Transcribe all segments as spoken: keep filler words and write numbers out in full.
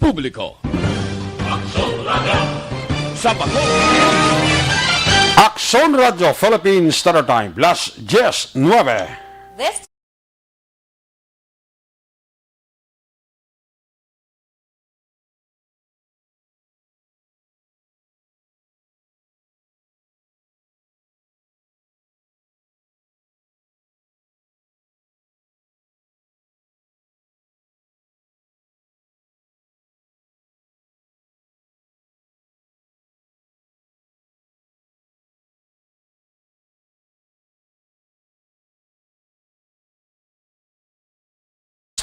publiko. Sa Bato. Aksyon Radyo Philippines Standard Time, las diez nueve. This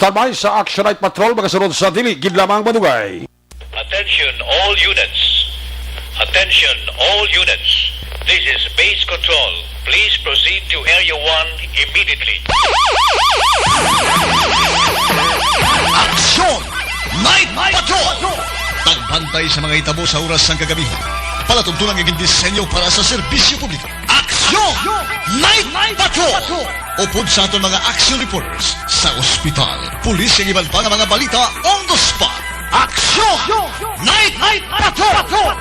Standby sa Action Night Patrol, magasunod sa dili gid lamang madugay. Attention all units. Attention all units. This is Base Control. Please proceed to Area one immediately. Action Night Patrol! Tagbantay sa mga hitabo sa oras sang kagabi. Palatuntunan nga gindisenyo para sa serbisyo publiko. Action Night Patrol! Upod sa aton mga action reporters sa ospital, pulis, kag iban pa nga mga balita on the spot. Action Night Patrol!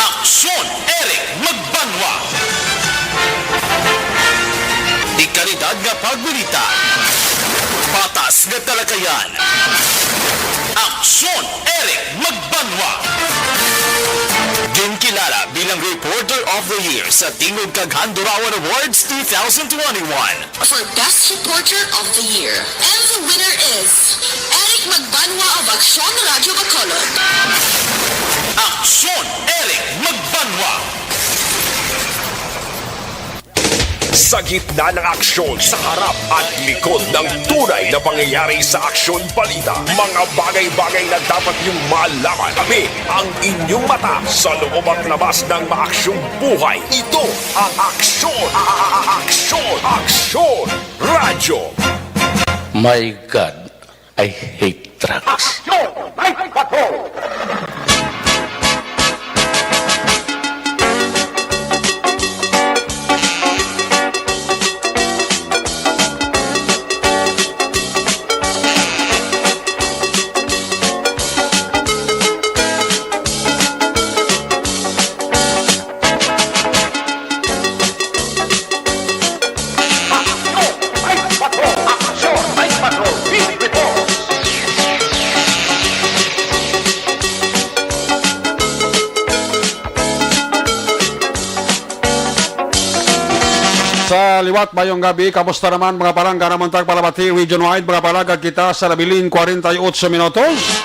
Aksyon Eric Magbanwa. Dekalidad nga pagbalita. Patas nga talakayan. Aksyon Eric Magbanwa. Ginkilala bilang Reporter of the Year sa Tingog kag Handurawan Awards two thousand twenty-one. For Best Reporter of the Year. And the winner is Eric Magbanwa of Aksyon Radyo Bacolod. Aksyon Eric Magbanwa. Sa gitna ng aksyon, sa harap at likod ng tunay na pangyayari sa aksyon balita, mga bagay-bagay na dapat niyong malaman. Kami ang inyong mata sa loob at labas ng maaksyong buhay. Ito ang Aksyon, a-, a-, a-, Aksyon, Aksyon Radyo. My God, I hate drugs. Aksyon Night Patrol! Sa liwat, mayong gabi. Kamusta naman, mga palangga, naman tag palabati region-wide, mga palagad kita sa nabilin forty-eight minutos.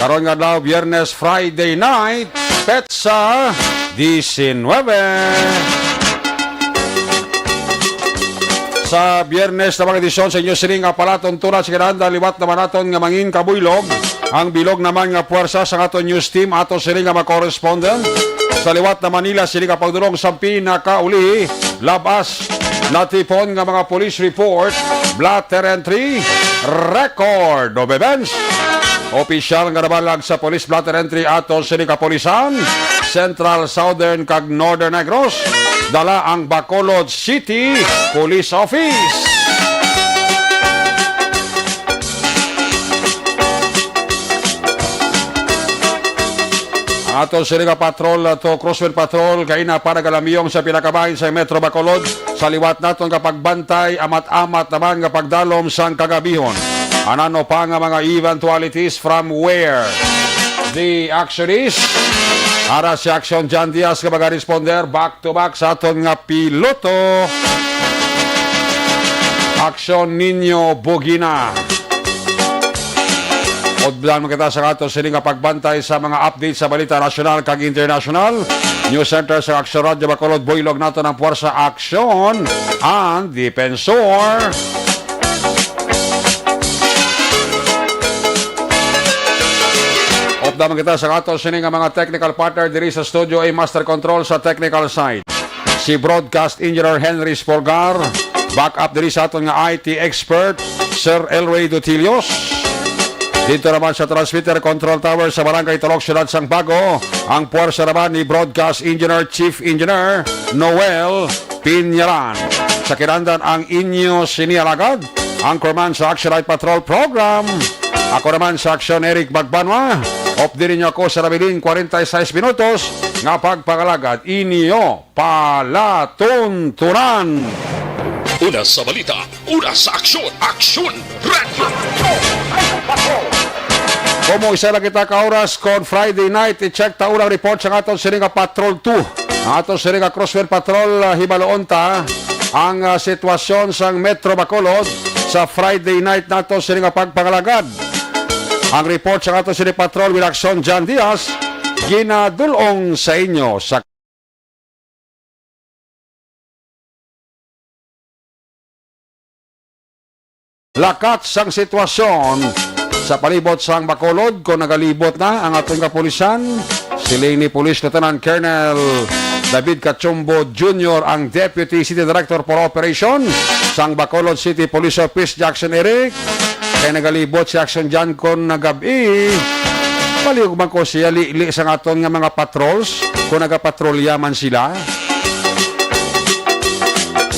Karon nga adlaw, Biyernes, Friday night, petsa diecinuebe. Sa Biyernes na mga edisyon sa inyo sining nga palatuntunan sa kinahanglan, liwat naman naton nga mangin kabuylog ang bilog naman nga puwersa sa aton news team, ato sini nga mga correspondent. Sa liwat na Manila, sini nga pagdulong sa pinakaulihi, labas natipon nga mga police report, blotter entry, record of events. Opisyal nga nabalag sa police blotter entry ato sini kapulisan, Central, Southern, kag Northern Negros. Dala ang Bacolod City Police Office. Ang aton sini nga patrol, uh, to Crosswind Patrol, kaina pa nagalamyong sa pinakabahin sa Metro Bacolod. Sa liwat naton nga pagbantay, amat-amat naman nga pagdalom sang kagabihon. Anano pa nga mga eventualities from where the action is? Ara si Action John Diaz nga magaresponder back to back sa aton nga piloto. Aksyon Niño Bugina. Udlan man kita sa ato sini nga pagbantay sa mga update sa balita nasyonal kag internasyonal. News Center sa Aksyon Radyo Bacolod, buylog naton ang Puwersa Aksyon, ang Depensor. Updaw man kita sa aton sini nga mga technical partner diri sa studio, A Master Control sa technical side, si Broadcast Engineer Henry Spolgar. Back up diri sa aton nga I T expert, Sir Elway Dutilios. Dito naman sa transmitter control tower sa Barangay Talok, Siyudad sang Bago, ang puwersa naman ni Broadcast Engineer, Chief Engineer Noel Pinyalan. Sa kinahanglan ang inyo sini alagad, anchorman sa Action Night Patrol Program. Ako naman sa Action, Eric Magbanwa. Update ninyo ako sa nabiling kwarenta y seis minutos nga pagpangalagad, inyo palatuntunan. Una sa balita, una sa aksyon, Aksyon Radyo. Kung isa lang kita ka oras kon Friday night, i-check ta unang report sa aton sini nga Patrol two. Ang aton sini nga Crossfire Patrol, ah, hibaloon ta ang, ah, sitwasyon sang Metro Bacolod sa Friday night nato sini nga pagpangalagad. Ang report sa aton sini Patrol with Action John Diaz, ginadulong sa inyo sa lakat sang sitwasyon sa palibot sang Bacolod, kon nagalibot na ang aton kapulisan. Siling ni Police Lieutenant Colonel David Cachombo Junior, ang Deputy City Director for Operation sang Bacolod City Police Office, Jackson Eric, kay nagalibot si Action John kon nagab-i. Palihog man ko siya, lili sang aton nga mga patrols, kung nagapatrolya man sila.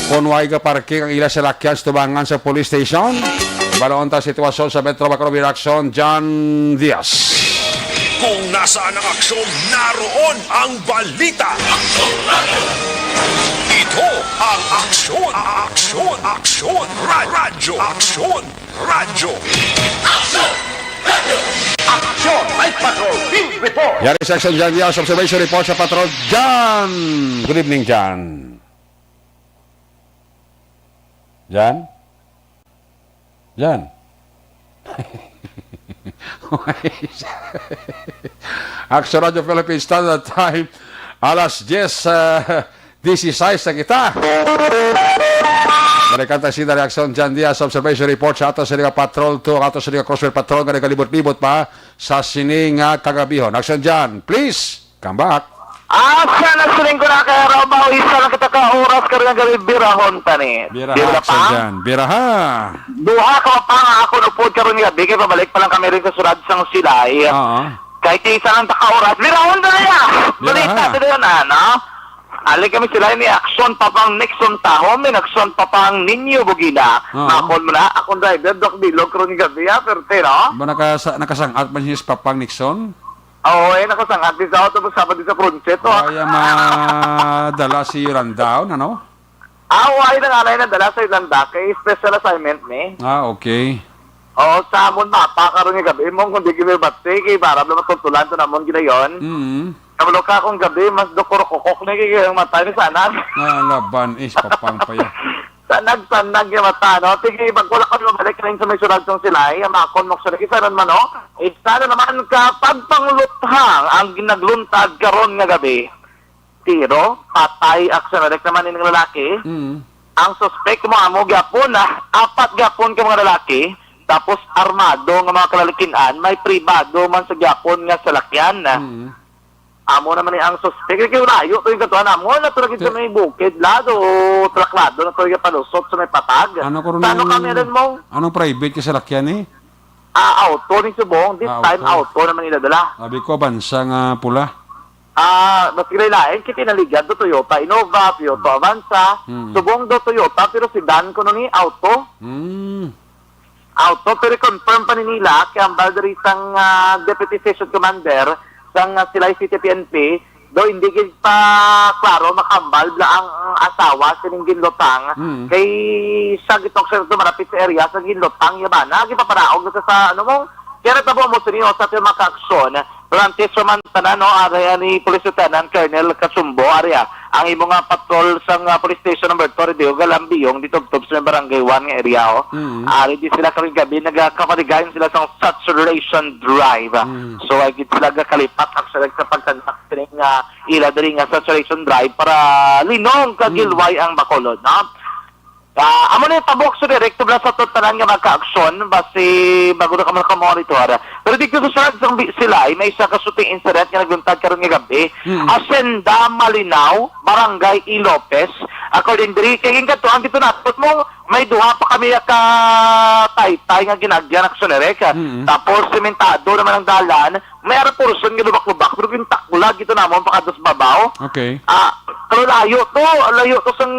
Kon way gaparking ang ila salakyan sa tubangan sa police station. Balaon ta sitwasyon sa Metro Macro with Action John Diaz. Kung nasaan ang aksyon, naroon ang balita. Ito ang Aksyon, Aksyon, Aksyon, Ra- Radyo, Aksyon, Radyo. Aksyon, may patrol, field report. Yari sa Action John Diaz, observation report sa Patrol John. Good evening, John. Jan? Jan? Action Radio Philippines Standard Time, alas diyes, ah, disisais na kita. Balikan ta si Reaksyon Jan Diaz, observation report sa ato sa Liga Patrol two, ang ato sa Liga Crossfire Patrol nga nagalibot-libot pa sa sini nga kagabihon. Action Jan, please. Come back. Asa na siling ko na kay Rabaw, isa lang kita ka oras karon nga gabi, birahon ta ni. Biraha, Bira pa? Sir Jan. Biraha. Duha ka pa nga ako nupod karon nga gabi, kay pabalik pa lang kami rin sa Surad sang Silay. Oo. Kay isa lang ta ka oras, birahon ta niya. Biraha. Balita ta doon, ano? Ali kami sila ni Action Papang Nixon Taho, may Action Papang Ninyo Bugina. Oo. Makon mo na, akong driver, Doc Bilog, karon nga gabi, ha, perte, no? Ba nakasa-, nakasangat man siya sa Papang Nixon? Oo, eh, nakasangat din sa auto, tapos sabad din sa front seat, oh. Kaya madala si Yolanda, ano? Ah, oo, ay, nangalay na dala sa Yolanda, kay special assignment ni. Ah, okay. Oo, sa amon mapa, karon nga gabi, mong kung di kami bati, kay para na matutulan to namon ginayon. Mm. Kabalo ka kung gabi, mas dokor kokok na kay ang mata ni sana. Ah, laban, is papang pa yan. Sanag-sanag nga mata, no? Sige, pag wala kami mabalik rin sa may Surad sang Silay, amakon mo sa isa ron man, no? Isa na naman ka pagpangluthang ang ginagluntad karon nga gabi. Tiro, patay, aksyon, direct naman ining lalaki. Mm. Ang suspek mo amo gyapon na apat gyapon ka mga lalaki, tapos armado nga mga kalalikin-an, may pribado man sa gyapon nga salakyan. Mm. Amo naman ni ang suspek. Kay layo to yung katuan amo. Wala to lagi sa Te- may bukid. Lado, traklado na to yung palusot sa may patag. Ano ko rin Saan ang- kami rin mo? Anong private ka salakyan eh? Ah, auto ni subong. This Ah, time, auto. Auto naman nila dala. Sabi ko, bansa nga pula. Ah, mas gilay-lain, kay tinaligad do Toyota Innova, Toyota Avanza. Hmm. Subong do Toyota, pero sedan ko ni auto. Hmm. Auto, pero confirm pa ni nila, kay ang diri sang, ah, Deputy Station Commander, sang, ah, Silay City P N P, do hindi gid pa klaro makambal bla ang, ang asawa sining ginlutang. Mm. Kay sa gitong sa malapit sa area sa ginlutang, yabana, gipapanaog na sa, sa, ano mo, kaya natabo mo sini sa ating mga kaaksyon, Pero antes pa man tanan, no, ari ani Police Lieutenant Colonel Kasumbo, ari, ah, ang imo nga patrol sa nga Police Station Number Two, Rideo Galambiyong, dito tubtob sa may Barangay One nga area, oh. Mm. Ari di sila karong gabi, nagakapaligayon sila sa saturation drive. Mm. So, ay gid sila gakalipat, actually, sa pagkandak sining, ah, ila diri nga saturation drive para linong kag Mm. hilway ang Bacolod, no? Ah, amo na yung tabok sa direkto bala sa tanan nga magka-aksyon, basi bago na ka monitor. Pero dito sa Sarag sang Bi-, Silay, may isa ka shooting incident nga nagluntad karon nga gabi. Mm. Hacienda Malinaw, Barangay E. Lopez. According diri, kay yung katuan dito natin mo, may duha pa kami ka taytay nga ginagyan aksyon, Eric. Mm. Tapos, sementado naman ang dalan, may ara portion nga lubak-lubak, pero gintaklag ito namon pakadto sa babaw. Okay. Ah, pero layo to, layo to sang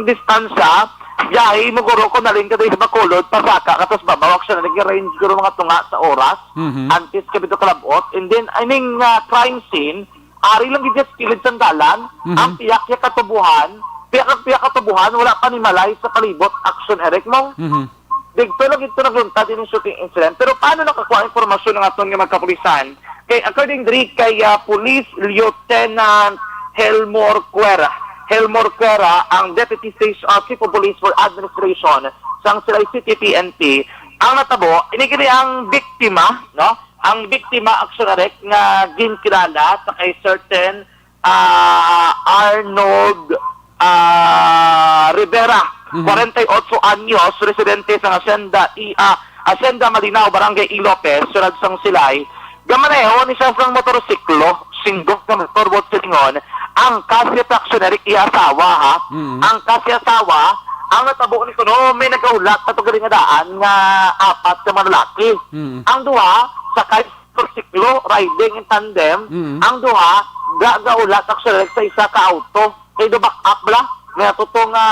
distansya. Biyahe mo guro kung nalin ka diri sa Bacolod, pasaka ka, tapos babaw, actually, nag-range guro mga tunga sa oras. Mhm. Antes ka bito kalabot. And then, I mean, nga crime scene, ari lang gid sa kilid sang dalan, Mhm. ang piyak ya katubuhan, piyak, piyak katubuhan, wala pa ni malay sa palibot, action, Eric, mo. Mhm. Dito lang ito nagluntad yung shooting incident. Pero paano nakakuha ang impormasyon ng aton nga magkapulisan? Kay according diri kay, ah, Police Lieutenant Helmore Cuera. Helmore Cuera, ang Deputy Station, ah, Chief of Police for Administration sang Silay City P N P. Ang natabo, ini kini ang biktima, no? Ang biktima, action, Eric, nga ginkilala sa kay certain ah, Arnold, ah, Rivera, Mhm. forty-eight anyos, residente sa Hacienda, I-, ah, Hacienda Malinaw, Barangay E. Lopez, Siyudad sang Silay. Gamaneho ni siya sang motorsiklo, singgok nga motor, buot silingon, ang kasya action, Eric, iya asawa, ha? Mhm. Ang kasya asawa, ang natabo ni kuno, may nagaulat sa tugaling nga daan nga apat ka mga lalaki. Mhm. Ang duha, sakay motorsiklo, riding in tandem, Mm. ang duha, ga-, gaulat actually sa isa ka auto. Kay do back up bala, may atuto nga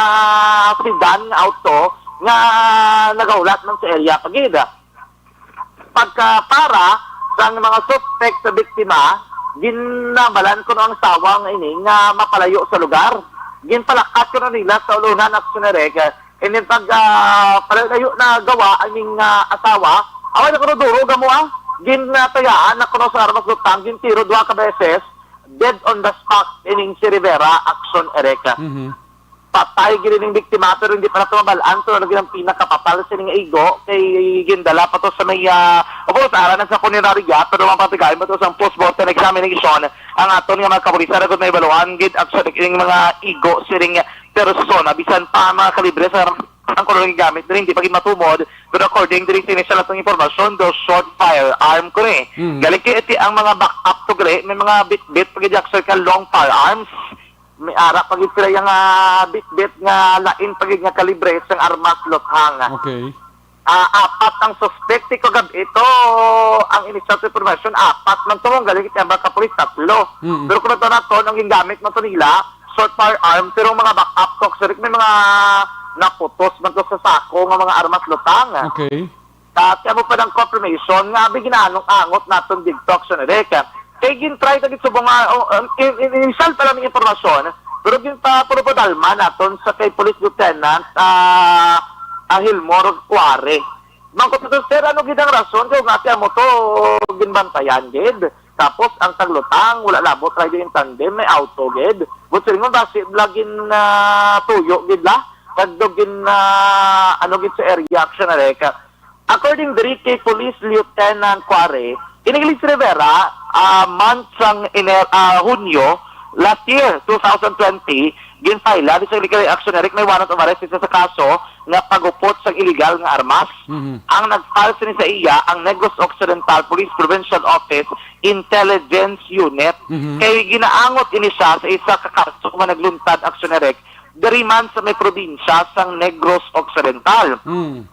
sedan nga auto nga nagaulat man sa area pa gid. Pagka para sa mga suspect sa biktima, ginabalan kuno ang asawa nga ini nga mapalayo sa lugar. Ginpalakat kuno nila sa ulunan, action, Eric, And then pag, ah, palayo na gawa, I mean, ah, asawa, awa na kuno duro gamo, ah. Ginatayaan na kuno sa armas lutang, gintiro duha ka beses, dead on the spot ining si Rivera, action, Eric. Mhm. Patay gid ining biktima, pero hindi pa nato mabal-an kung ano gid ang pinakapatal sining igo, kay gindala pa to sa may, ah, of course, ara na sa punerarya, pero mapatigayon pa to sa post-mortem examination. Ang aton nga mga kapulisan, agud may baluhan gid, action, ining mga igo sining persona, bisan pa ang mga kalibre sa ang kuno gigamit diri, hindi pa gid matumod. Pero according diri sa initial natong impormasyon, daw short firearm ko ni. Mm. Galing kay iti ang mga backup to gre, may mga bitbit pa gid, actually, ka long firearms. May ara pa gid sila yung, ah, bitbit nga lain pa gid nga kalibre sang armas luthang. Okay. Ah, apat ang suspect. Ti kagab-i to, ang initial information, apat man to, ang galing kay ang mga kapulis, tatlo. Mm. Pero kung ito na to, ang gingamit man to nila, short firearm, pero mga backup talks, may mga naputos man to sa sako nga mga armas lutang. Okay. Dati amo pa ng confirmation nga abi ginaanong angot naton dito, Action Eric. Kay gin-try ta gid subong nga, oh, um, in, in, initial pa lang ang impormasyon, pero gin pa, pero padalma naton sa kay Police Lieutenant, ah, ah, Hilmor Cuare. Bangko to, sir, ano gid ang rason kay nga amo to ginbantayan gid? Tapos ang taglutang, wala labot riding in tandem, may auto gid. But silingon basi bla gin, ah, tuyo gid la. Kadto gin, ah, ano gid sa area, Action Eric. According diri kay Police Lieutenant Cuare, ini si Rivera, ah, month sang Ener-, ah, Hunyo last year, two thousand twenty, ginfile ni sa illegal action, Eric, may warrant of arrest sa kaso nga pagupot sa illegal nga armas. Mhm. Ang nag-file sini sa iya ang Negros Occidental Police Provincial Office Intelligence Unit. Mhm. Kay ginaangot ini siya sa isa ka kaso nga nagluntad, Action Eric, diri man sa may probinsya sang Negros Occidental. Mm.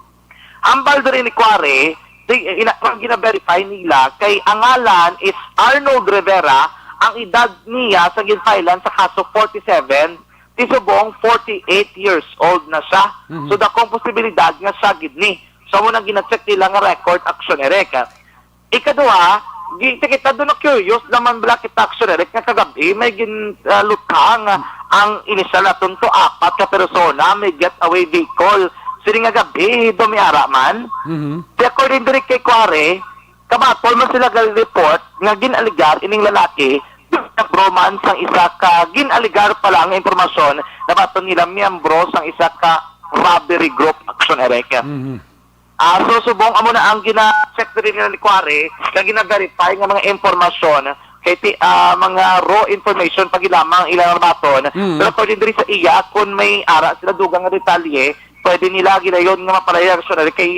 Hambal diri ni Cuare, di, ina, ang gina-verify nila kay ang ngalan is Arnold Rivera, ang edad niya sa ginfailan sa kaso forty-seven, ti subong forty-eight years old na siya. Mhm. So, dakong posibilidad nga siya gid ni. So, amo nang gina-check nila nga record, Action Eric. Ikaduha, gi-, kita, kita doon na curious naman bala kita, Action Eric, nga kagabi may gin, ah, lutang ang initial naton to apat ka persona, may getaway vehicle. Sini nga gabi, dumiara man. Mhm. Di according diri kay Cuare, Kabaton man sila gali-report nga gin-alegar ining lalaki nga bro man sang isa ka, gin-alegar pala ang impormasyon na baton nila miyembro sang isa ka robbery group, Action Eric. Mhm. Ah, so, subong amo na ang gina-check diri nila ni Kuwari, nga gina-verify nga mga impormasyon, kay ti-, ah, mga raw information pa gid lamang ang ilang nabaton. Mm. Pero according diri sa iya, kung may ara sila dugang nga detalye, pwede nila gilayon nga mapalaya, Action Eric, kay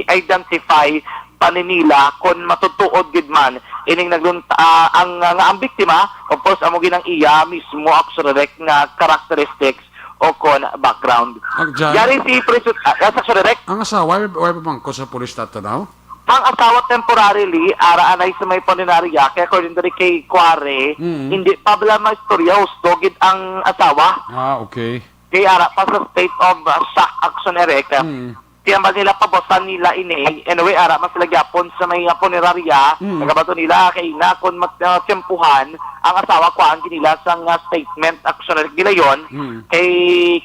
i-identify pa ni nila kung matutuod gid man ining naglunta-, ah, ang, nga ang biktima, of course, amo gid ang iya mismo, Action Eric, nga characteristics o kon background. Ang dyan? Yari si Prince, ah, ah, Action Eric? Ang asawa, wala, wala pa bangko sa pulis tato now? Ang asawa temporarily, ara anay sa may punerarya, kaya according diri kay Kuwari, Mm. hindi pa bala maistorya husto gid ang asawa. Ah, okay. Kay ara pa sa state of, uh, shock, Action Eric. Mm. Kaya ba nila pabusan nila ini? Anyway, ara man sila gyapon sa may, uh, punerarya. Mm. Nagabato nila kay na kung mat-, uh, tiyempuhan ang asawa, kuhaan gid nila sang, uh, statement, Action Eric, gilayon. Mm. Kay,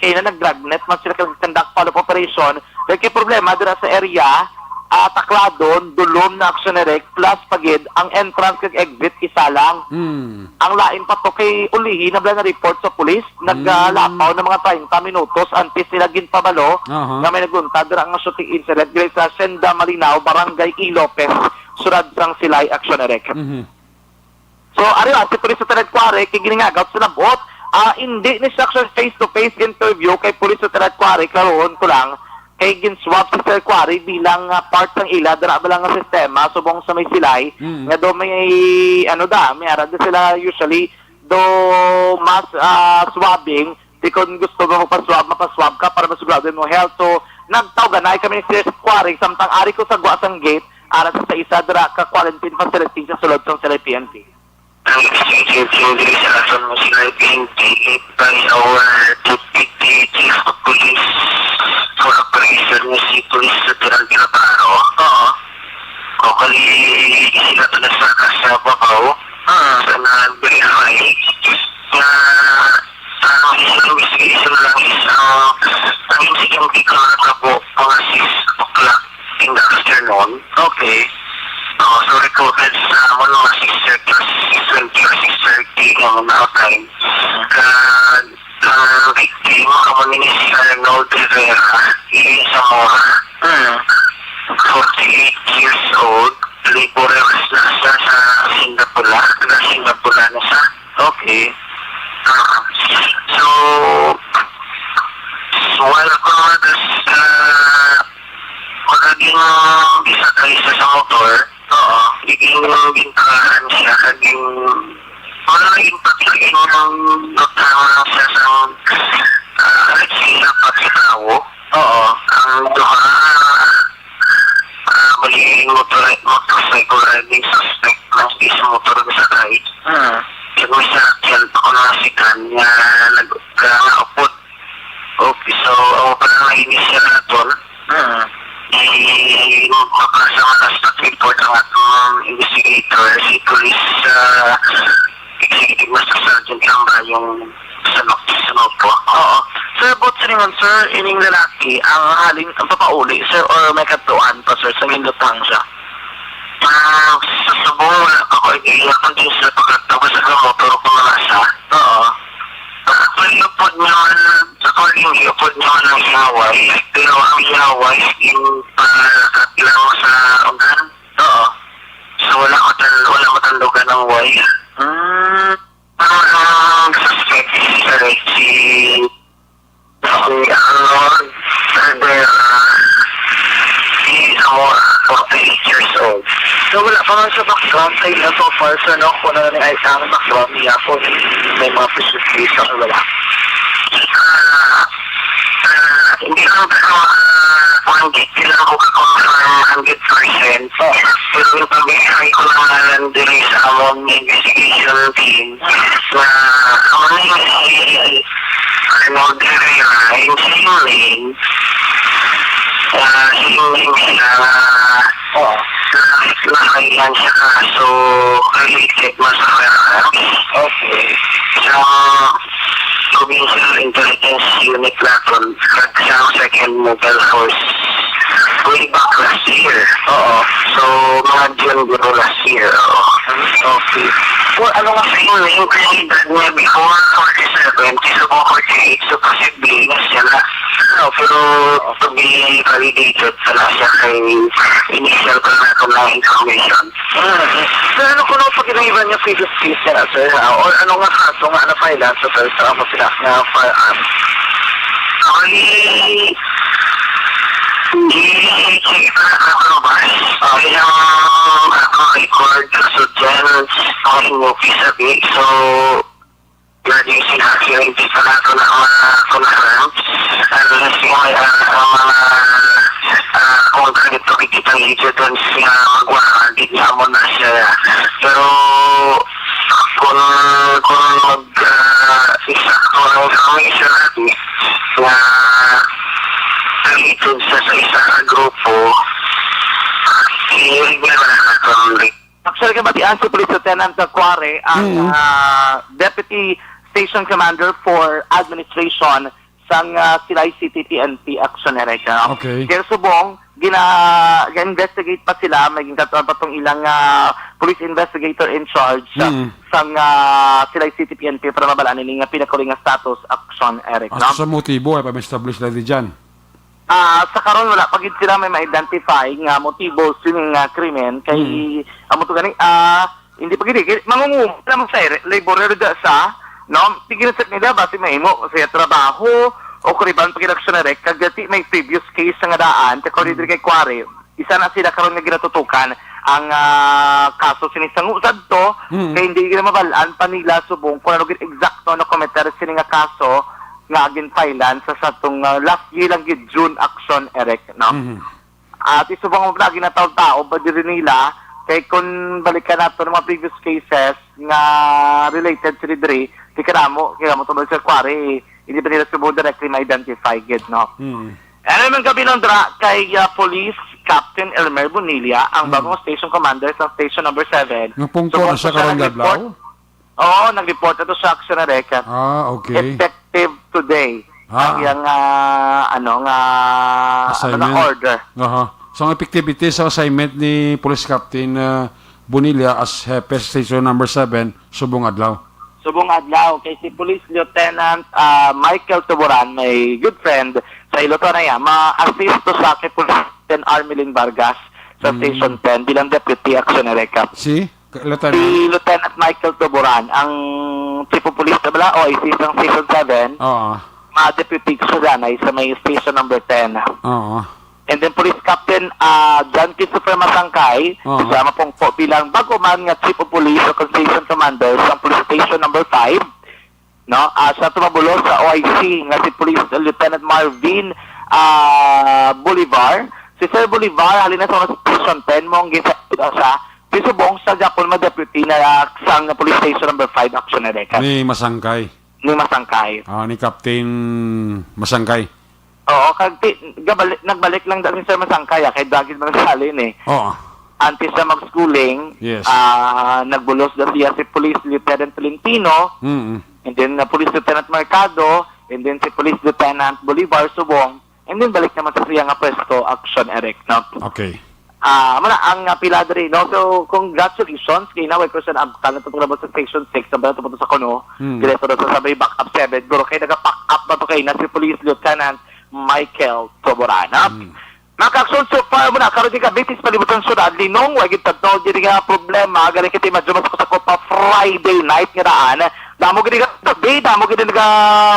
kay na nag-dragnet man sila kag conduct follow-up operation. Kay problema dira sa area, ah, Tacladon, Dulom na, Action Eric, plus pa gid ang entrance kag exit isa lang. Hmm. Ang lain pa to kay ulihi na bala na report sa pulis, Hmm. naglapaw na mga treinta minutos antes nila ginpabalo Aha. nga may naglunta dira nga shooting incident diri sa Hacienda Malinao, Barangay E. Lopez, Siyudad sang Silay, Action Eric. Mhm. So, ari, ah, si Police Lieutenant Cuare, kay giningagaw sa labot, ah, hindi ni siya sa face-to-face interview kay Police Lieutenant Cuare, klarohon ko lang, kay gin-swab si Sir Cuare bilang, ah, part sang ila dira ba lang nga sistema subong sa may Silay, Mm. nga do may, ano da, may ara da sila usually, do mass, ah, swabbing, di kon gusto mo magpa-swab, mapa-swab ka para masigurado mo health. So, nagtawganay kami ni Sir Cuare, samtang ari ko sa gwa sang gate, ara sa isa dira ka quarantine facility sa sulod sang Silay P N P. Ang investigative team diri sa aton nga sila gintilit by our Deputy Chief of Police for Operation nga si Police Lieutenant Guilaparo. Oo. O, kali sila to na sa, sa Babaw. Ah. Sa nag-verify na ang initial investigation lang is, ah, ang insidente ko natabo mga six o'clock in the afternoon. Okay. Oh, so recorded sa amon mga six thirty or six twenty or six thirty ang mga time. Kag ang victim, amo ni si Arnold Rivera, Ian Zamora. Mm. Forty-eight years old, laborer na siya sa Singapore. Taga Singapore na siya. Okay. Ah, so, so, wala ko naman, ah, Pagkaging gisakay siya sa motor, oo, gin-, gintagaan siya, kag gin-, wala na impact sa inyong nagtago lang siya sa, ah, let's say, apat ka tawo. Oo. Ang duha, ah, bali, motor-, motorcycle riding suspect na di sa motor gisakay. Hmm. Kag may sakyan pa ko na sikan nga nag-, nga naupod. Okay, so, ang pala nga initial naton, Mm. i-, mapasa man sa report ang atong investigator, si Police, ah, Executive Master Sergeant Lambra, yung sa Noctis, ano po. Oo. Sir, about sa ningon, sir, ining lalaki, ang halin, ang papauli, sir, or may kadtuan pa, sir, sa gindutang siya? Ah, sa subong, wala pa ko idea kung di sila pagkatapos sa motor kung wala siya. Oo. Actually, upod naman, according, upod naman ang iyaway, pero ang iyaway, in, palakat lang sa unan. Oo. So, wala ko tan-, wala matandugan ang way. Hmm. Ang, ang suspect, si, si Arnold Rivera, si Zamora, forty-eight years old. So, wala pa man sa background sa ila so far, sir, no? Kung ano ni ay ang background niya, kung may mga previous case or wala. Ah, ah, hindi lang ako, ah, kung hindi, hindi lang ako ka-confirm hundred percent. Oh. Pero yung pag-verify ko ng ngalan diri sa among investigation team, na kamo ni si Arnold Rivera, and same name, ah, same name siya nga, oh, na, na kailan siya kaso related man sa firearms. Okay. Sa Provincial Intelligence Unit naton, kag sa Second Mobile Force. Way back last year. Oo. So, mga June, June last year. Oo. Okay. For ano nga sa inyo, yung edad niya before forty-seven, kaysa po forty-eight, so posible na siya na. No, pero to be validated, wala siya kay initial pa na ito na information. Mm. Pero ano kuno pag-iniwan niya previous case niya, sir, ha? Or ano nga kaso nga na-file sa, sir, sa amo sila nga firearms? Actually, hindi kita nakatrobas. Okay lang ako record sa dyan. Okay mo, sabi. So, lagi sila, hindi pa nato na ma-confirm. Unless mo may, ah, ang mga, ah, kung ganito, kitang evidence nga magwara, di niya mo na siya. Pero, kung, kung mag, ah, eksakto ang information natin, nga related sa, sa isa ka grupo, hindi naman natin. Actually, kabatian si Police Lieutenant Tacuare ang, Mm. ah, Deputy Station Commander for Administration sang, ah, Silay City P N P Action Area. Okay. Kaya subong, gina-, gina-investigate pa sila, may ginkatawan pa tong ilang, ah, police investigator in charge, ah, Mm. sang, ah, Silay City P N P para mabalaan ini nga pinakuli nga status, Action Eric, As no? Sa motibo, ay pa-establish na di dyan. Ah, sa karon wala pa gid sila may ma-identify nga motibo sining, ah, krimen kay Mm. amo to gani, ah, hindi pa gid, kay mangunguma naman sa ere-, laborer da sa, no? Tigil sa nila basi mahimo sa iya trabaho o kung iban pa gid aksyon na rek, kag di may previous case nga daan, kag kung Mm. diri kay Kuwari, isa na sila karon nga ginatutukan ang, ah, kaso sini sa ngusad to, Mm. kay hindi gid mabal-an pa nila subong kung ano gid eksakto na kometer sini nga kaso nga ginfailan sa, sa tong, ah, last year lang gid, June action, Eric, no? Mhm. At isubong mo na ginataw-tao ba diri nila, kay kung balikan nato ng mga previous cases nga related sa diri, di ka namo, kaya mo tuloy sa Kuwari, hindi pa nila subong directly ma-identify gid, no? Mhm. Ano man gabi lang dra kay, ah, Police Captain Elmer Bonilla, ang Hmm. bagong station commander sa Station Number Seven. Nga pungko So, na siya siya karong nag-report. Adlaw? Oo, nag-report ito sa action na record. Ah, okay. Effective today. Ah. Ang iyang, ah, ano, nga, ano na Assignment. Order. Aha. So, ang effectivity sa assignment ni Police Captain, ah, Bonilla as Hepe sa Station Number Seven, subong adlaw. Subong adlaw, kay si Police Lieutenant, ah, Michael Tuburan, my good friend, sa Ilocos na yan, ma-assist to sa kay Police Captain Armelin Vargas sa Mm. Station Ten bilang Deputy Action Area. Si? K-, Lieutenant? Si Lieutenant Michael Tuburan, ang Chief of Police na bala, O I C sa Station Seven, Oo. ma-deputy ko sa Danay sa may Station Number Ten. Oo. And then Police Captain, ah, John Christopher Masangkay, Oo. sa mapungko bilang bago man nga Chief of Police o Station Commander sa Police Station Number Five, no? Ah, sa tumabulos sa O I C nga si Police Lieutenant Marvin, ah, Bolivar. Si Sir Bolivar, halin na sa Station Ten, mo ang gisa-, sa, si Subong sa Japon, ma-deputy na, ah, sang Police Station Number Five, Action Area. Ni Masangkay. Ni Masangkay. Ah, ni Captain Masangkay. Oo, kag ti-, gabali-, nagbalik lang dali si Sir Masangkay, ah, kay dagit man salin eh. Oo. Antes na mag-schooling, Yes. ah, nagbulos na siya si Police Lieutenant Tolentino, Mm-mm. and then na Police Lieutenant Mercado, and then si Police Lieutenant Bolivar Subong, and then balik naman sa siya nga pwesto, Action Eric, no? Okay. Ah, muna ang, ah, pila diri, no? So, congratulations kay Naway Cruz and Abkal na tutulabot sa Station Six, sa Bayan Tuputo sa Kuno, Mm. diretso na sa sabay backup seven. Guro kay nagapack up ba to kay na si Police Lieutenant Michael Soborana? Mm. Mga ka-aksyon, so far mo na, karon di ka bitis palibot ang syudad, linong, wa gid tadto, di nga problema, galing kita medyo mas sa pa Friday night nga daan. Damo gid nga gabi, damo gid nga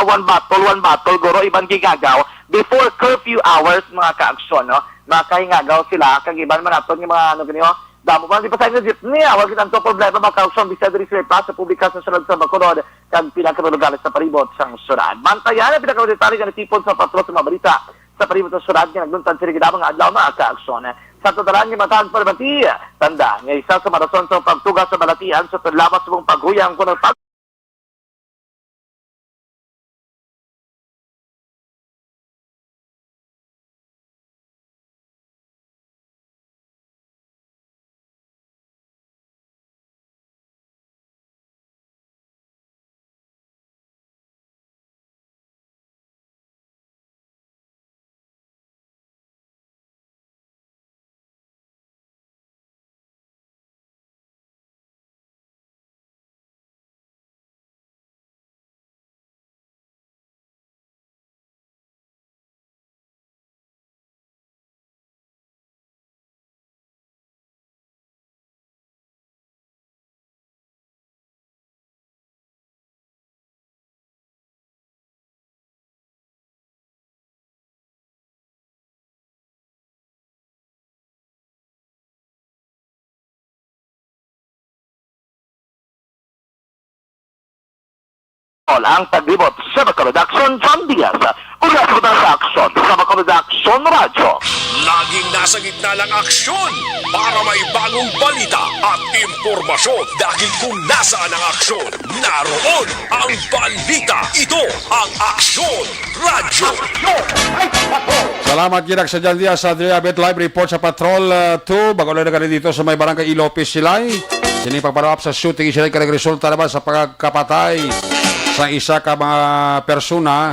one bottle, one bottle, guro, iban gigagaw, before curfew hours, mga ka-aksyon, no? Mga kahingagaw sila, kag iban man naton nga mga, ano, gani, oh, damo pa, di pa sa inyo jeepney, ah, wa gid ang to problema, mga ka-aksyon, bisa diri sa plaza publika sa syudad sa Bacolod, kag pila ka lugares sa palibot sang syudad. Bantayan ang pinakadetalye nga natipon sa patro sa mga balita. Sa palibot sa syudad nga nagluntad sini gid mga adlaw, mga ka-aksyon. Sa totalan nga matag pagbati, tanda nga isa sa mga rason sa pagtuga sa balatian sa panlawas mong paghuyang kuno pag Patrol, ang taglibot sa Bacolod Aksyon, John Diaz. Mula sa Bacolod Aksyon, sa Bacolod Aksyon Radyo. Laging nasa gitna ng aksyon para may bagong balita at impormasyon. Dahil kung nasaan ang aksyon, naroon ang balita. Ito ang Aksyon Radyo. Salamat gid sa John Diaz sa Adria Bet Live Report sa Patrol, uh, two. Bago lang na dito sa may barangay Ilopis Silay. Sini pagpalawap sa shooting incident ka nagresulta naman sa pagkapatay sa isa ka mga persona,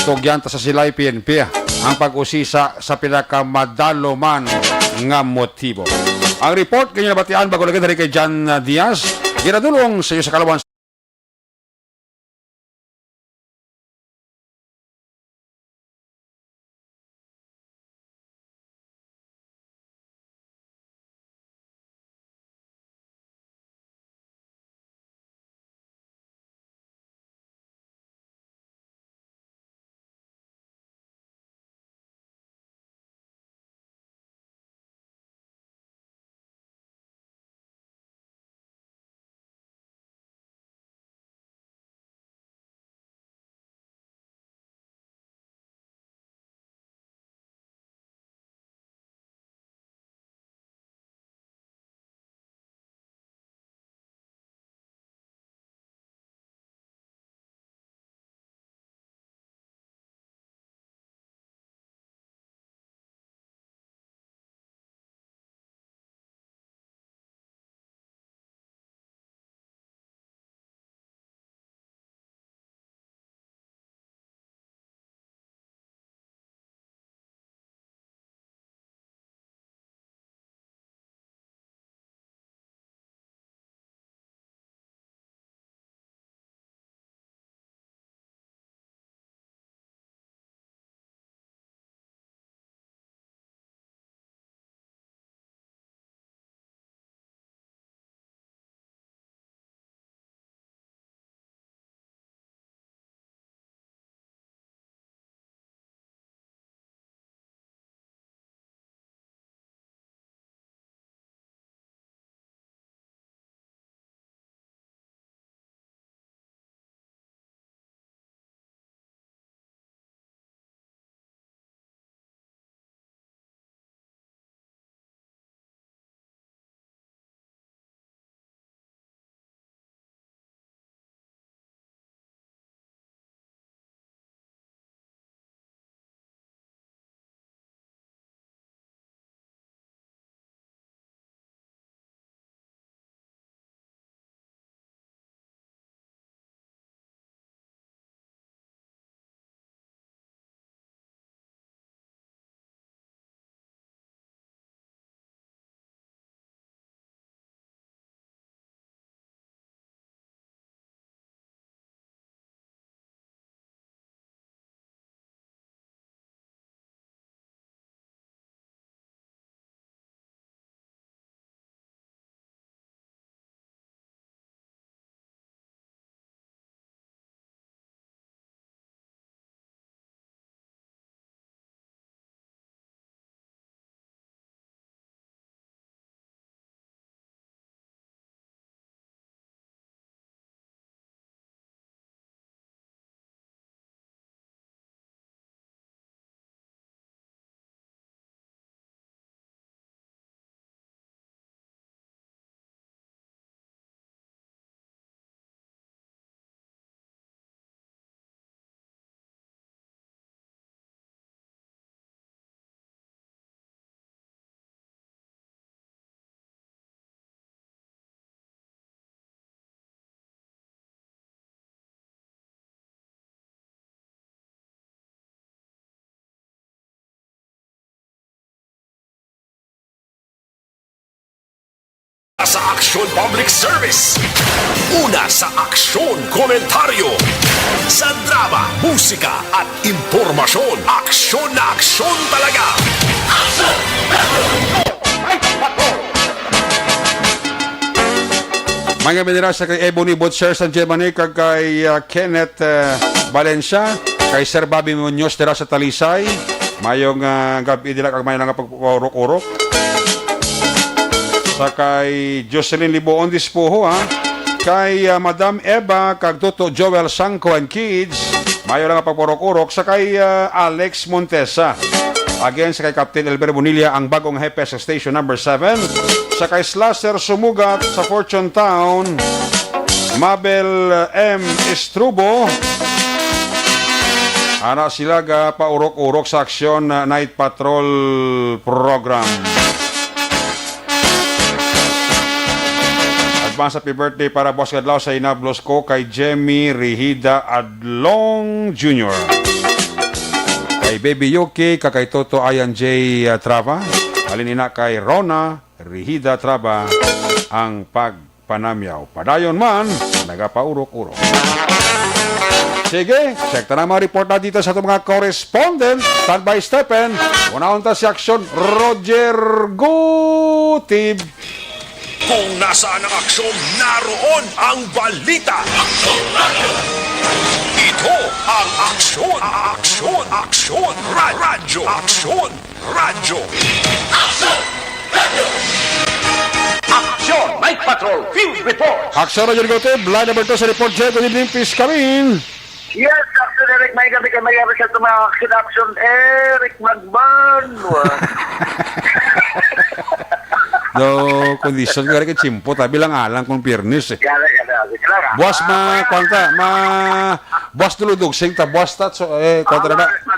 tugyanta sa Silay P N P. Ang pag-usisa sa pinakamadaloman nga motibo. Ang report kanyo nabatian bago lagi dari kay John Diaz. Ginadulong sa iyo sa kalawan. Sa Aksyon Public Service. Una sa aksyon, komentaryo. Sa drama, musika, at impormasyon. Aksyon na aksyon talaga. Mga minera sa kay Ebony Butcher sa Germany, kag kay, ah, Kenneth, ah, Valencia, kay Sir Bobby Munoz dira sa Talisay. Mayong, ah, gab-i dira kag may nga pagurok-urok. Sa kay Jocelyn Liboon Dispuho, ha? kay, ah, Madam Eva kag Toto Joel Sangko and Kids, mayo lang nga pagpaurok-urok sa kay, ah, Alex Montesa. Again, sa kay Captain Elber Bonilla, ang bagong hepe sa Station Number Seven. Sa kay Slasher Sumugat sa Fortune Town, Mabel, ah, M. Estrubo. Ana sila ga paurok-urok sa Aksyon, ah, Night Patrol Program. Advance happy birthday para buwas nga adlaw sa inablos ko kay Jemmy Rihida Adlong Junior, kay Baby Yuki, kag kay Toto Ayan J, ah, Trava. Halin ina kay Rona Rihida Trava ang pagpanamyaw. Padayon man, nagapaurok-urok. Sige, check ta na mga report na dito sa atong mga correspondent. Standby, Stephen. Unahon ta si Aksyon, Roger Gutib. Kung nasaan ang aksyon, naroon ang balita. Ito ang Aksyon, Aksyon, Aksyon, Ra- Radyo, Aksyon, Radyo. Aksyon! Aksyon! Night Patrol Field Report! Aksyon, Radyo Negatibo, line number two sa report, Jay. Good evening, please come in. Yes, Aksyon Eric, may gabi ka, may gabi ka sa mga action, action, Eric Magbanwa. No, condition ka rin ka tsimpo, tabi lang alang kung pirnis eh. Yan, yan, yan. Sige lang, ah. Buwas ma, Ah, kwanta, ma, buwas duludog, sing ta, buwas ta, so, eh, kwanta na ba? Basta,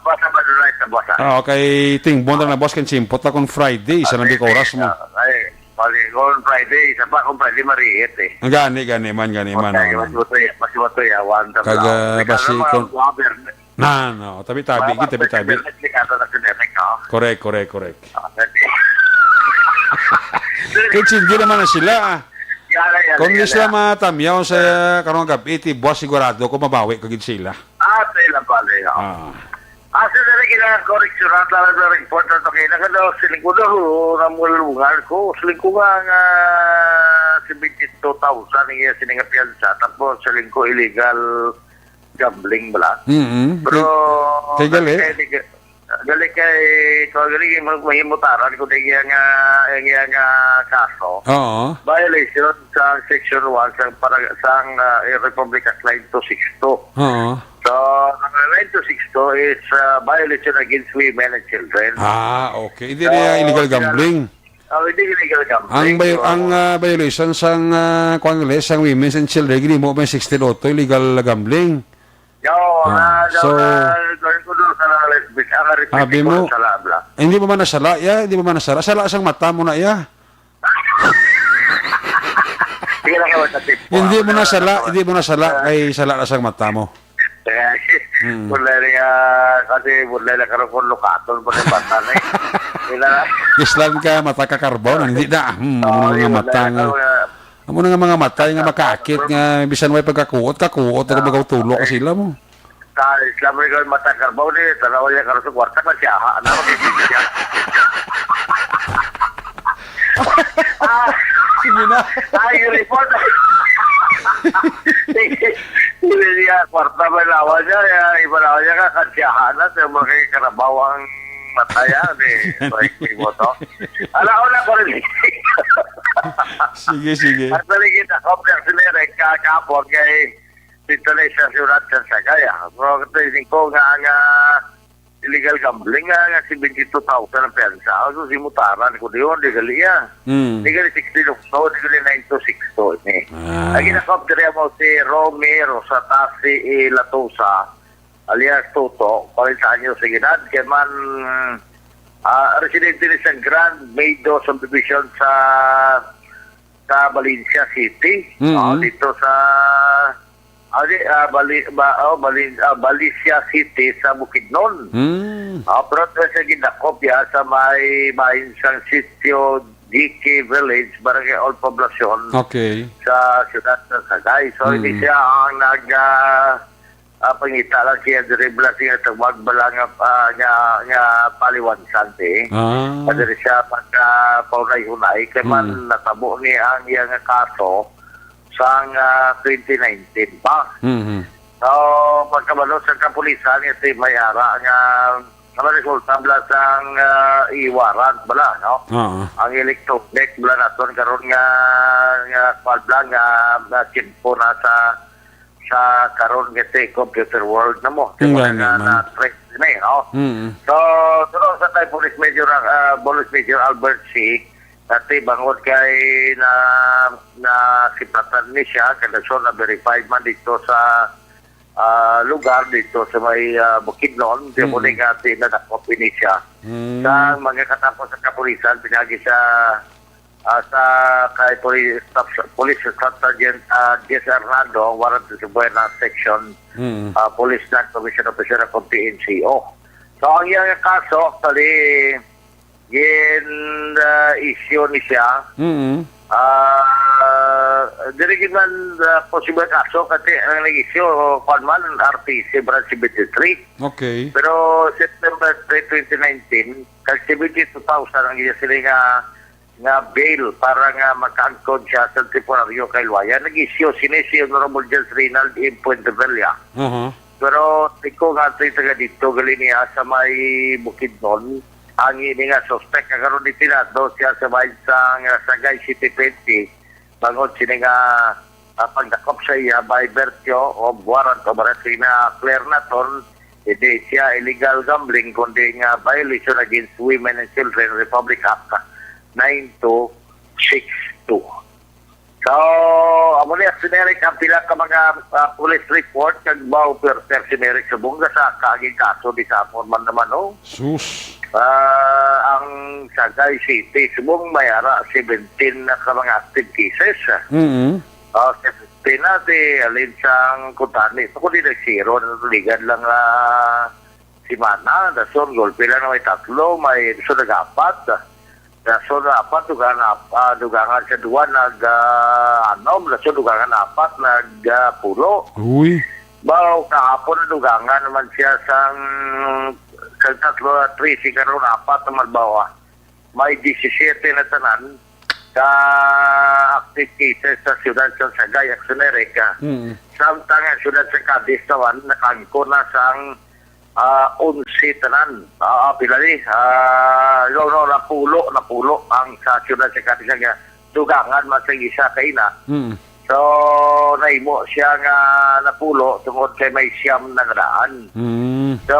basta, basta, basta, basta. Ah, okay, tingbon na na, buwas kan tsimpo, ta kung Friday, isa lang di ka oras mo. Ah, ay, bali, kung Friday, isa pa, kung Friday, mariit eh. Gani, gani man, gani man, Okay, oh. Mas matuya, mas matuya, one time Kaga, lang. Ikaw basi naman, kung government. Na, no, tabi-tabi, Mga kita tabi-tabi. Delikado na si Derek, no? Correct, correct, correct. Ah, okay. Kay Chingy naman na sila, ah. Yala, yala, Kung yala. Isla matamyaw sa karong gabi, ti buwas sigurado ko mabawi ko gid sila. Ah, sa ilang pala, yun. Ah. Ah, sa dali, kailangan correction, ah, talaga report na to. Kaya nakadaw, siling ko daw, na mga lungal ko. Siling ko nga, nga, seventy-two thousand ang iya sining nga piyansa. Tapos, siling ko illegal gambling bala. Mm-mm. Pero, Kay, kay gali? Kay, gali kay, kung gali, mag-, mahimutaran ko din iya nga, iya nga kaso. Oo. Violation sa Section one sa para-, sa, ah, Republic Act nine two six two. Oo. So, ang nine two six two is, ah, violation against women and children. Ah, okay. Hindi So, niya illegal kaya gambling. Oh, hindi illegal gambling. Ang bio-, So, ang, ah, violation sang, ah, kwan gali, sang women's and children, gini mo may sixteen auto, illegal gambling. Oo, Ah, na, so, na, gawin ko doon sa mga lesbian, ang arithmetic Abi ko mo, sa sala, bla. Hindi mo man nasala, ya? Hindi mo man nasala? Sala sang mata mo na, ya? Sige lang, kawan, sa tip ko, Hindi ah, mo wala nasala, lang, hindi mo nasala, ah, kay sala na sang mata mo. Kaya, Mm. wala rin, ah, kasi wala lang karoon kung lukaton pa sa bata na eh. Wala. Islam ka, mata ka karbaw, na, hindi na. Hmm, Oo, amo na nga yun, mata wala nga. lang, ah, Amo na nga mga mata nga makakit nga bisan way pagkakuot, kakuot ako Ah. magautulo ka sila mo. Sa Islam rin kami mata karbaw ni, tanaw niya karoon sa kwarta, kasi aha, ano, kasi siya. Ah, Sige na. Ay, yung report. Sige, sige niya, kwarta ba lawan niya, ya, iba lawan niya ka, kasi aha na, sa mga kay karabawang mata yan, eh. Like, may moto. Ala, wala ko rin. Sige, sige. At balik kita, complex nila, eh, ka-, kahapon, kay dito na sa siyudad sa Sagaya. Pero tingin ko nga ang, ah, illegal gambling nga, nga seventy-two thousand ang pensa. So, simutaran ko diyon, di gali, ah. Mm. Di gali sixteen oh two, di gali nine two six two, ini. Ah. Ang ginakop diri mo si Romy Rosatasi E. Latosa, alias Toto, forty anyos sa edad, kay man, ah, residente ni sa Grand Meadow Subdivision sa, sa Valencia City. Mm. Oh, dito sa, ah, di, ah, Bali-, ba, oh, Bali-, ah, Valencia City sa Bukidnon. Mm. Ah, pero ito siya gindakop ya sa may bahin sang Sitio G K Village, Barangay Old Poblacion, Okay. sa siyudad sa Sagay. So, hindi Mm. siya ang nag, ah, ah, pangita lang siya diri, bala siya tawag bala nga, ah, nga, nga paliwansan, eh. Ah. Padiri siya pagka paunay-unay, kay man Mm. natabo ni ang iya nga kaso sang, ah, twenty nineteen pa. Mhm. So, pagkabalo sa kapulisan, ito may ara nga Ang resulta bala sang, ah, e-warrant bala, no? Oo. Ang electronic bala naton karon nga, nga kwan bala nga, nga tiyempo na sa, sa karon nga sa computer world na mo. Di Nga ba ni, nga man. Na-trace din eh, no? Mm. So, pero sa kay Police Major, ah, Police Major Albert C, dati bangod kay na, na sipatan ni siya, kada so na-verify man dito sa, ah, lugar dito sa may, ah, Bukidnon, di mo Mm. ni nga di nadakop ini siya. Mm. Sa mga katapos sa kapulisan, pinagi sa, ah, sa kay Police Staff, Police Staff Sergeant, ah, Jess Hernando, Warrant of Buena Section, Mm. ah, Police Non-Commissioned Officer of P N C O. So, ang iyang kaso, actually, gin, ah, issue ni siya. Mm. Ah, diri gid man, ah, posible kaso kasi ang nag-issue, kwan man, R T C branch seventy-three. Okay. Pero September three, twenty nineteen, kag seventy-two thousand ang iya sila nga, nga bail para nga makaangkon siya sa temporaryo kay Luwayan. Nag-issue sini si Honorable Judge Reynald M. Fuentebella. Aha. Pero tiko nga ito taga dito, gali niya sa may Bukidnon. Ang ini nga suspect, ang karon itinado siya sa may sa, nga Sagay City P N P, bangod sini nga, ah, pagdakop sa iya by virtue of warrant of arrest na clear naton, hindi siya illegal gambling, kundi nga violation against Women and Children Republic Act nine two six two. So, amo ni, Action Eric, ang pila ka mga, ah, police report kag mao per Action Eric subong nga sa kaaging kaso di sa amon man naman, oh. Sus. Ah, ang Sagay City, subong may ara seventeen na ka mga active cases. Mm-mm. Ah, seventeen na di, alin sang kutani. Ito ko di nag-zero, natuligan lang, ah, simana, dason golpe lang na may tatlo, may dason nag-apat. Dason apat, dugangan ap-, ah, dugangan sa duwa, nag, ah, anom, dason dugangan apat, nag, ah, pulo. Uy. Baw, kahapon na dugangan naman siya sang, sang tatlo, trese, karon apat naman bawa. May disisiyete na tanan ka active cases sa siyudad sa Sagay, Action Eric. Mm. Samtang ang siyudad sa Cadiz naman, nakaangkon na sang, ah, onse tanan. Ah, pila ni? Ah, no, no, napulo, napulo ang sa siyudad sa Cadiz nga dugangan man sa isa ka ina. Mm. So, nahimo siya nga napulo tungod kay may siyam na nga daan. Mm. So,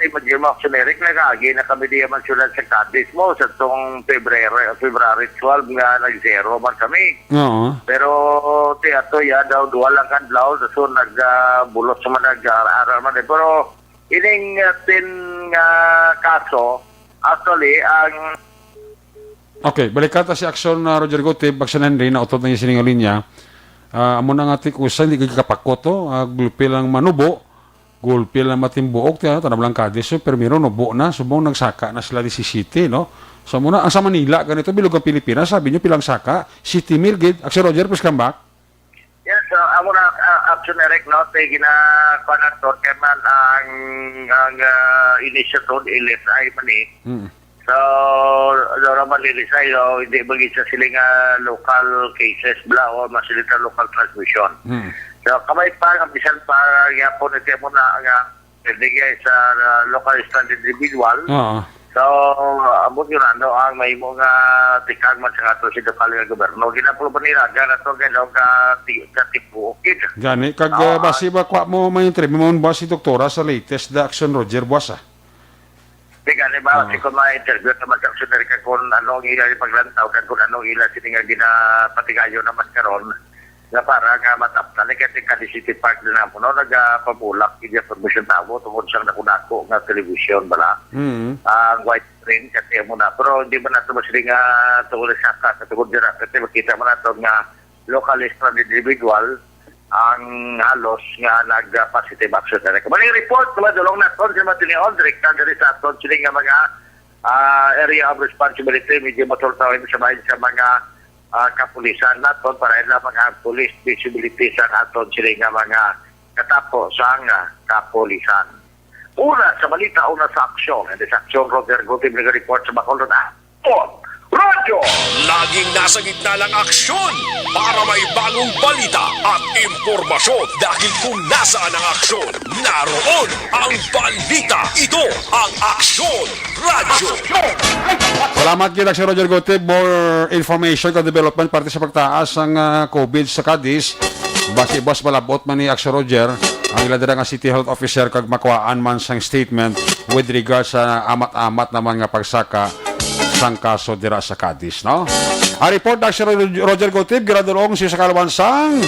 Team Jim Action Eric, nag-agi na kami diya man siyudad sa Cadiz mo sa tong February, February twelve nga nag-zero man kami. Oo. Pero, ti ato ya daw, duha lang ka adlaw, so nag, ah, bulos naman, nag-ara man eh. Pero, ining, ah, tin nga kaso, actually, ang Okay, balikan ta si Action, ah, Roger Gutib, Action Henry, nautod na niya sining linya. Ah, amo na nga ti kusa, hindi gid kapakot to. Ah, gulpi lang manubo, gulpi lang matimbuok, tiyan, tanam lang Cadiz, so, primero nubo na, subong nagsaka na sila disisiyete, no? So, amo na, ang sa Manila, ganito, bilog ang Pilipinas, sabi nyo, pilang saka, siyete mil gid. Action Roger, please come back. Yes, uh, amo na, uh, Action Eric, no? Kay gina-, kuwan nato, kay man ang, ang, uh, initiative, L S I man eh. Mm. So, normal, L S I, no? Hindi ba gid sa sila nga local cases bla o mas sila local transmission. Mm. So, kamay pa, ang bisan pa, gyapon, ito mo na, nga, pwede kay sa, uh, local stranded individual. Oo. So, uh, amo yun, ano, ang may mga tikang man sa ato si lokal nga gobyerno. Ginapulo pa nila, gana to, gano ka, ti-, ka tipo, okay. Gani, kag, Oo, uh, basi ba, kwa mo may interview mo ba si Doktora sa latest da Action Roger Buasa? Di gani ba, Oo. Si kung may interview naman sa Action Eric kung ano ang ila yung paglantaw, kag kung ano ang ila sini nga ginapatigayon naman karon, nga para nga mataptan ni kasi Cadiz City Park din namo, no? Nagapabulak, hindi promotion tabo, tungod sa dako-dako nga television, bala. Mm. Ang white screen, kasi mo na. Pero hindi man nato masili nga tungod sa ka, sa tungod dira, kasi makita man nato nga local stranded individual ang halos nga nag-positive Action Eric. Maling report, madulong naton sa mga tinion, direkta diri sa aton sini nga mga, ah, area of responsibility, medyo matultaw sa bahin sa mga, ah, kapulisan naton para ila mga police visibility sa aton sini nga mga katapo sa nga kapulisan. Una sa balita, una sa aksyon. Hindi sa aksyon, Roger Gutib nag-report sa Bacolod. Report! Radyo. Laging nasa gitna ng aksyon para may bagong balita at impormasyon, dahil kung nasaan ang aksyon, naroon ang balita. Ito ang Aksyon Radyo. Salamat kita si Roger Gutib. More information kag development parte sa pagtaas sang, ah, COVID sa Cadiz. Basi, boss, malabot man ni Aksyon Roger, ang ila dira nga City Health Officer, kag makuhaan man sang statement with regard sa amat-amat naman nga pagsaka sang kaso dira sa Cadiz, no? Ang report na si Ro-, Roger Gutib, ginadulong sa Kalawansang.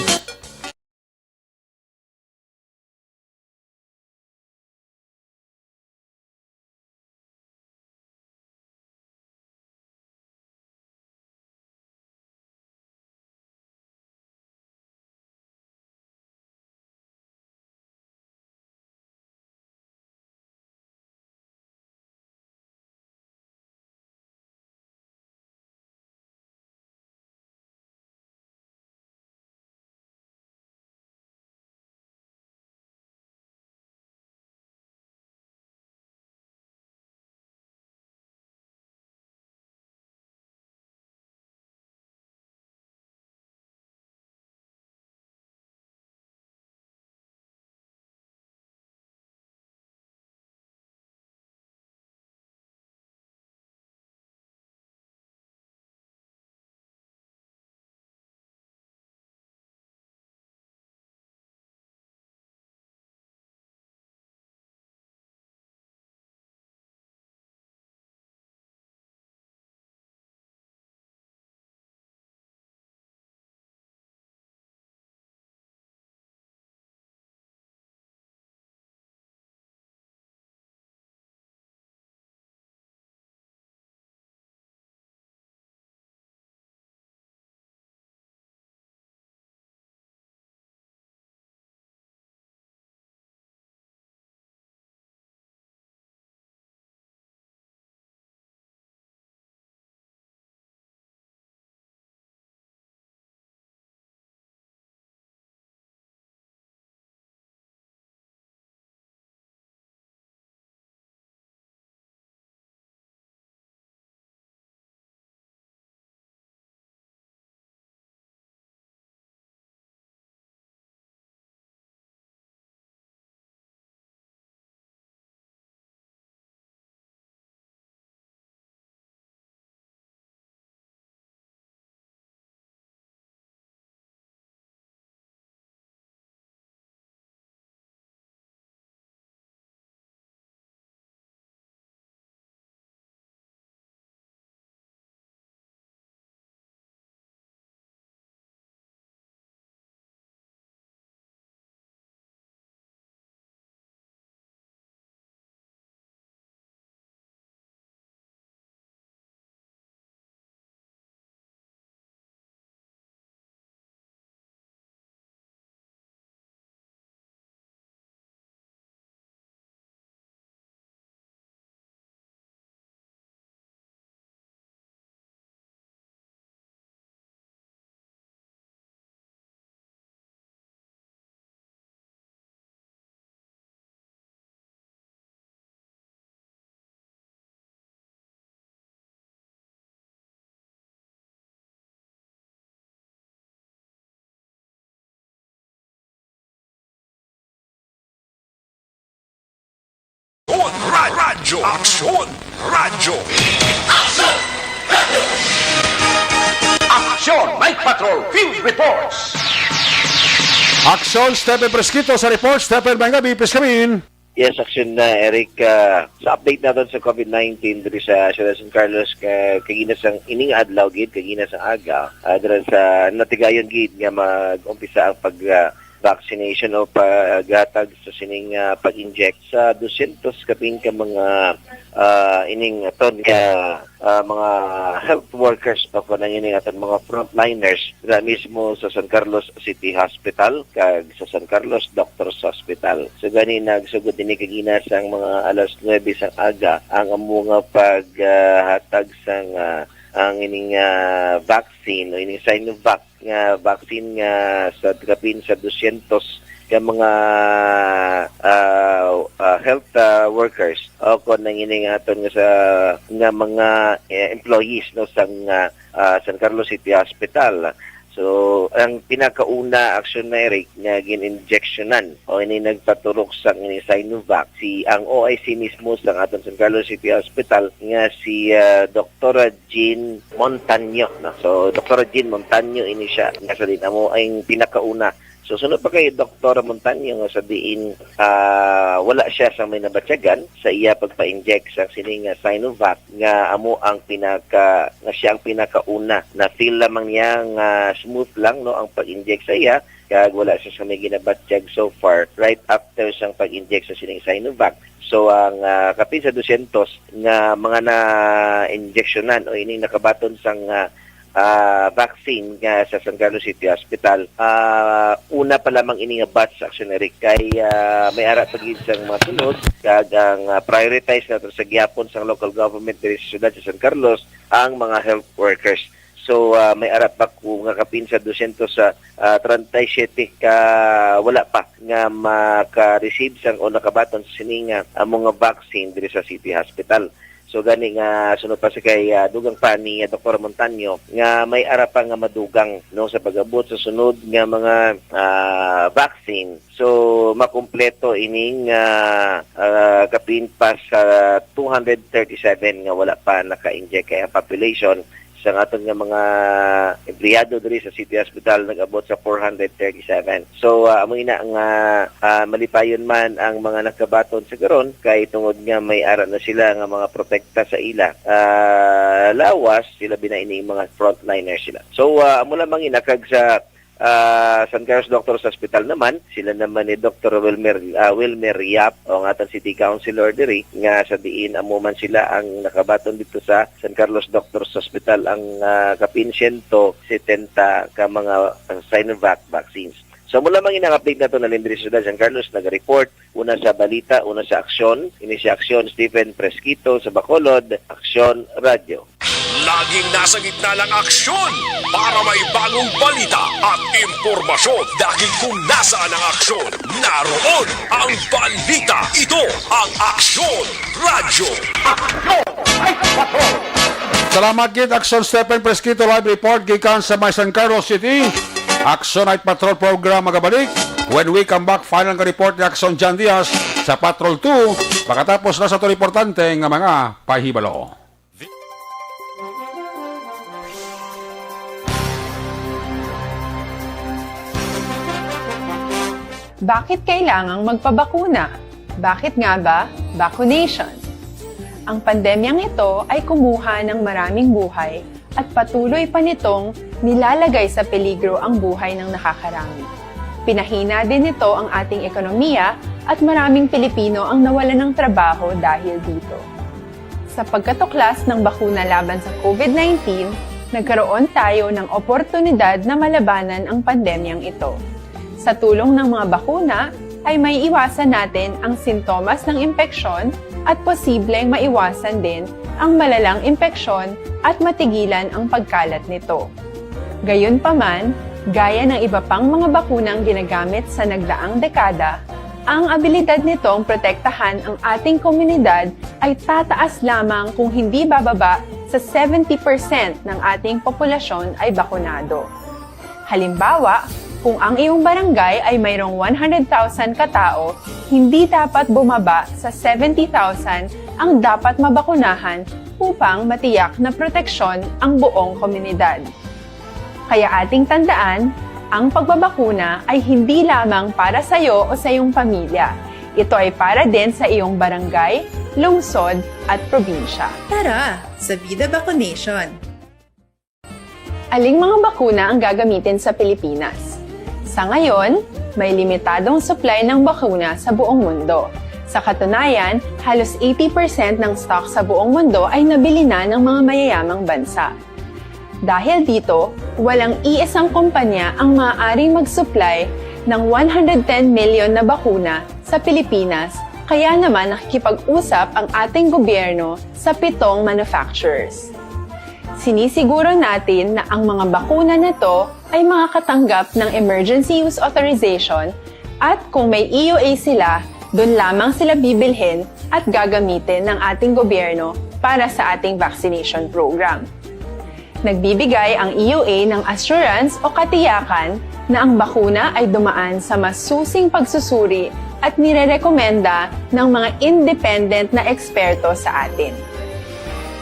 Aksyon Ra-, Radyo. Aksyon Radyo. Aksyon Night Patrol Field Reports. Aksyon, Stephen Fresquito sa report. Stephen, may gabi, please come in. Yes, aksyon na, Eric. Ah, sa update naton sa COVID nineteen diri sa siyudad sa San Carlos, ka-, kagina sang ining adlaw gid, kagina sang aga, ah, dira sa natigayon gid nga mag-umpisa ang pag, ah, vaccination o paghatag sa sining, ah, pag-inject sa dusyentos kapin ka mga, ah, ining aton nga, ah, mga health workers o kanang ining aton mga frontliners na mismo sa San Carlos City Hospital kag sa San Carlos Doctors Hospital. So gani, nagsugod ini kagina sang mga alas nuebe sang aga ang amo nga paghatag sang, ah, ang ining, ah, vaccine o ining Sinovac nga vaccine nga sa kapin sa dusyentos ka mga, ah, ah, health, ah, workers o kon ang ini nga aton nga sa, nga mga, eh, employees, no, sang, ah, ah, San Carlos City Hospital. So, ang pinakauna, aksyon na, Eric, nga gin-injectionan o ini nagpaturok sang ini Sinovac, si ang O I C mismo sang aton San Carlos City Hospital nga si, ah, Doktora Jean Montaño, no? So, Doktora Jean Montaño ini siya, nga sa din amo ang pinakauna. So, sunod pa kay Doktora Montaño nga sa diin, ah, wala siya sa may nabatyagan sa iya pagpa-inject sa sini nga Sinovac nga amo ang pinaka, nga siya ang pinakauna. Na-feel lamang niya nga smooth lang, no, ang pag-inject sa iya, kag wala siya sa may ginabatyag so far right after sang pag-inject sa sining Sinovac. So, ang, ah, kapin sa dosyentos nga mga na-injectionan o ining nakabaton sang, ah, ah, vaccine nga sa San Carlos City Hospital, ah, una pa lamang ini nga batch, actually, Rick, kay, ah, may ara pa gid sang mga sunod, kag ang, ah, prioritize nato sa gihapon sang local government diri sa siyudad sa San Carlos ang mga health workers. So, ah, may ara pa ko nga kapin sa dosyentos, ah, ah, treinta y siete ka wala pa nga maka-receive sang o nakabaton sa sini nga amo nga vaccine diri sa City Hospital. So, gani nga sunod pa sa kay, ah, dugang pa ni, ah, Doktor Montaño nga may ara pa nga madugang, no, sa pag-abot sa sunod nga mga, ah, vaccine. So, makumpleto ining, ah, ah, kapin pa sa two hundred thirty-seven nga wala pa naka-inject, kay ang population sa aton nga mga empleyado diri sa City Hospital nag-abot sa four hundred thirty-seven. So, ah, amo ina nga, ah, malipayon man ang mga nakabaton sa karon, kay tungod nga may ara na sila nga mga protekta sa ila, ah, lawas, sila bina ini mga frontliners sila. So, ah, amo lamang ina, kag sa, ah, San Carlos Doctors Hospital naman, sila naman ni Doktor Wilmer, ah, Wilmer Yap, o ang aton city councilor diri, nga sa diin amo man sila ang nakabaton dito sa San Carlos Doctors Hospital. Ang, ah, kapin siyento setenta ka mga, ah, Sinovac vaccines. So, amo lamang ini ang update nato na diri sa siyudad San Carlos, naga-report una sa balita, una sa aksyon. Ini si Aksyon Stephen Fresquito sa Bacolod, Aksyon Radyo. Laging nasa gitna ng aksyon para may bagong balita at impormasyon, dahil kung nasaan ang aksyon, naroon ang balita. Ito ang Aksyon Radyo. Salamat gid, Aksyon Stephen Fresquito, live report gikan sa may San Carlos City. Aksyon Night Patrol program magabalik. When we come back, final nga report ni Aksyon John Diaz sa Patrol two, makatapos na sa aton importante nga mga pahibalo. Bakit kailangang magpabakuna? Bakit nga ba vaccination? Ang pandemyang ito ay kumuha ng maraming buhay at patuloy pa nitong nilalagay sa peligro ang buhay ng nakakarami. Pinahina din nito ang ating ekonomiya at maraming Pilipino ang nawalan ng trabaho dahil dito. Sa pagkatuklas ng bakuna laban sa COVID nineteen, nagkaroon tayo ng oportunidad na malabanan ang pandemyang ito. Sa tulong ng mga bakuna, ay maiiwasan natin ang sintomas ng impeksyon at posibleng maiwasan din ang malalang impeksyon at matigilan ang pagkalat nito. Gayunpaman, gaya ng iba pang mga bakunang ginagamit sa nagdaang dekada, ang abilidad nitong protektahan ang ating komunidad ay tataas lamang kung hindi bababa sa seventy percent ng ating populasyon ay bakunado. Halimbawa, kung ang iyong barangay ay mayroong one hundred thousand ka tao, hindi dapat bumaba sa seventy thousand ang dapat mabakunahan upang matiyak na proteksyon ang buong komunidad. Kaya ating tandaan, ang pagbabakuna ay hindi lamang para sa iyo o sa iyong pamilya. Ito ay para din sa iyong barangay, lungsod, at probinsya. Tara, sa Vida Vaccination! Aling mga bakuna ang gagamitin sa Pilipinas? Sa ngayon, may limitadong supply ng bakuna sa buong mundo. Sa katunayan, halos eighty percent ng stock sa buong mundo ay nabili na ng mga mayayamang bansa. Dahil dito, walang iisang kumpanya ang maaaring mag-supply ng one hundred ten million na bakuna sa Pilipinas, kaya naman nakikipag-usap ang ating gobyerno sa pitong manufacturers. Sinisiguro natin na ang mga bakuna na to ay makakatanggap ng emergency use authorization At kung may E U A sila, doon lamang sila bibilhin at gagamitin ng ating gobyerno para sa ating vaccination program. Nagbibigay ang E U A ng assurance o katiyakan na ang bakuna ay dumaan sa masusing pagsusuri at nirerekomenda ng mga independent na eksperto sa atin.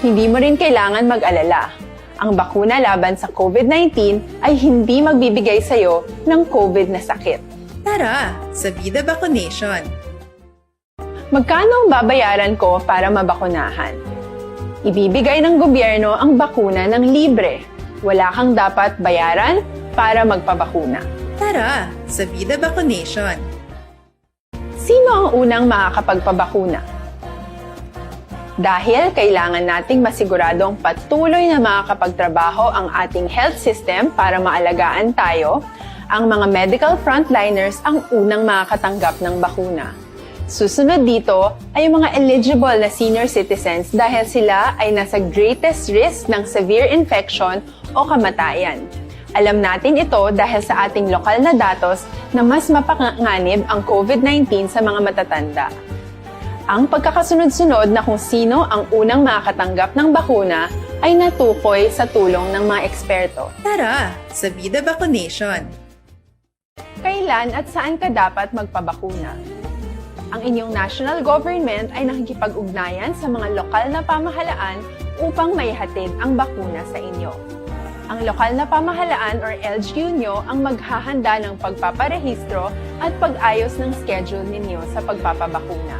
Hindi mo rin kailangan mag-alala. Ang bakuna laban sa COVID nineteen ay hindi magbibigay sa iyo ng COVID na sakit. Tara sa Vida Vaccination! Magkano ang babayaran ko para mabakunahan? Ibibigay ng gobyerno ang bakuna ng libre. Wala kang dapat bayaran para magpabakuna. Tara sa Vida Vaccination! Sino ang unang makakapagpabakuna? Dahil kailangan nating masiguradong patuloy na makakapagtrabaho ang ating health system para maalagaan tayo, ang mga medical frontliners ang unang makakatanggap ng bakuna. Susunod dito ay ang mga eligible na senior citizens dahil sila ay nasa greatest risk ng severe infection o kamatayan. Alam natin ito dahil sa ating lokal na datos na mas mapanganib ang COVID nineteen sa mga matatanda. Ang pagkakasunod-sunod na kung sino ang unang makakatanggap ng bakuna ay natukoy sa tulong ng mga eksperto. Tara sa Vida Vaccination! Kailan at saan ka dapat magpabakuna? Ang inyong national government ay nakikipag-ugnayan sa mga lokal na pamahalaan upang maihatid ang bakuna sa inyo. Ang lokal na pamahalaan or L G U nyo ang maghahanda ng pagpaparehistro at pag-ayos ng schedule ninyo sa pagpapabakuna.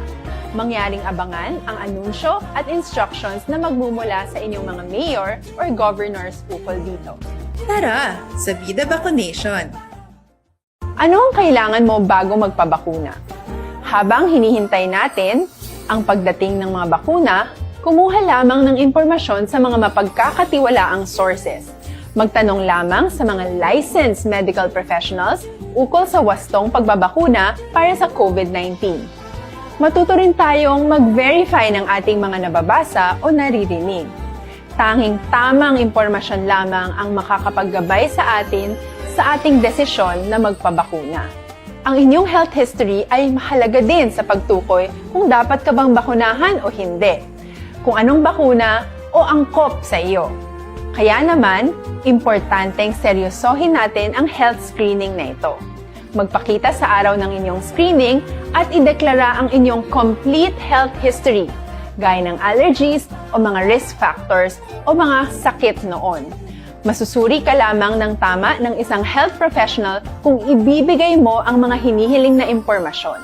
Mangyaring abangan ang anunsyo at instructions na magmumula sa inyong mga mayor or governors ukol dito. Tara sa Vida Vaccination! Ano ang kailangan mo bago magpabakuna? Habang hinihintay natin ang pagdating ng mga bakuna, kumuha lamang ng impormasyon sa mga mapagkakatiwalaang sources. Magtanong lamang sa mga licensed medical professionals ukol sa wastong pagbabakuna para sa COVID nineteen. Matuto rin tayong mag-verify ng ating mga nababasa o naririnig. Tanging tamang impormasyon lamang ang makakapaggabay sa atin sa ating desisyon na magpabakuna. Ang inyong health history ay mahalaga din sa pagtukoy kung dapat ka bang bakunahan o hindi, kung anong bakuna o angkop sa iyo. Kaya naman, importanteng seryosohin natin ang health screening na ito. Magpakita sa araw ng inyong screening at ideklara ang inyong complete health history, gaya ng allergies o mga risk factors o mga sakit noon. Masusuri ka lamang ng tama ng isang health professional kung ibibigay mo ang mga hinihiling na impormasyon.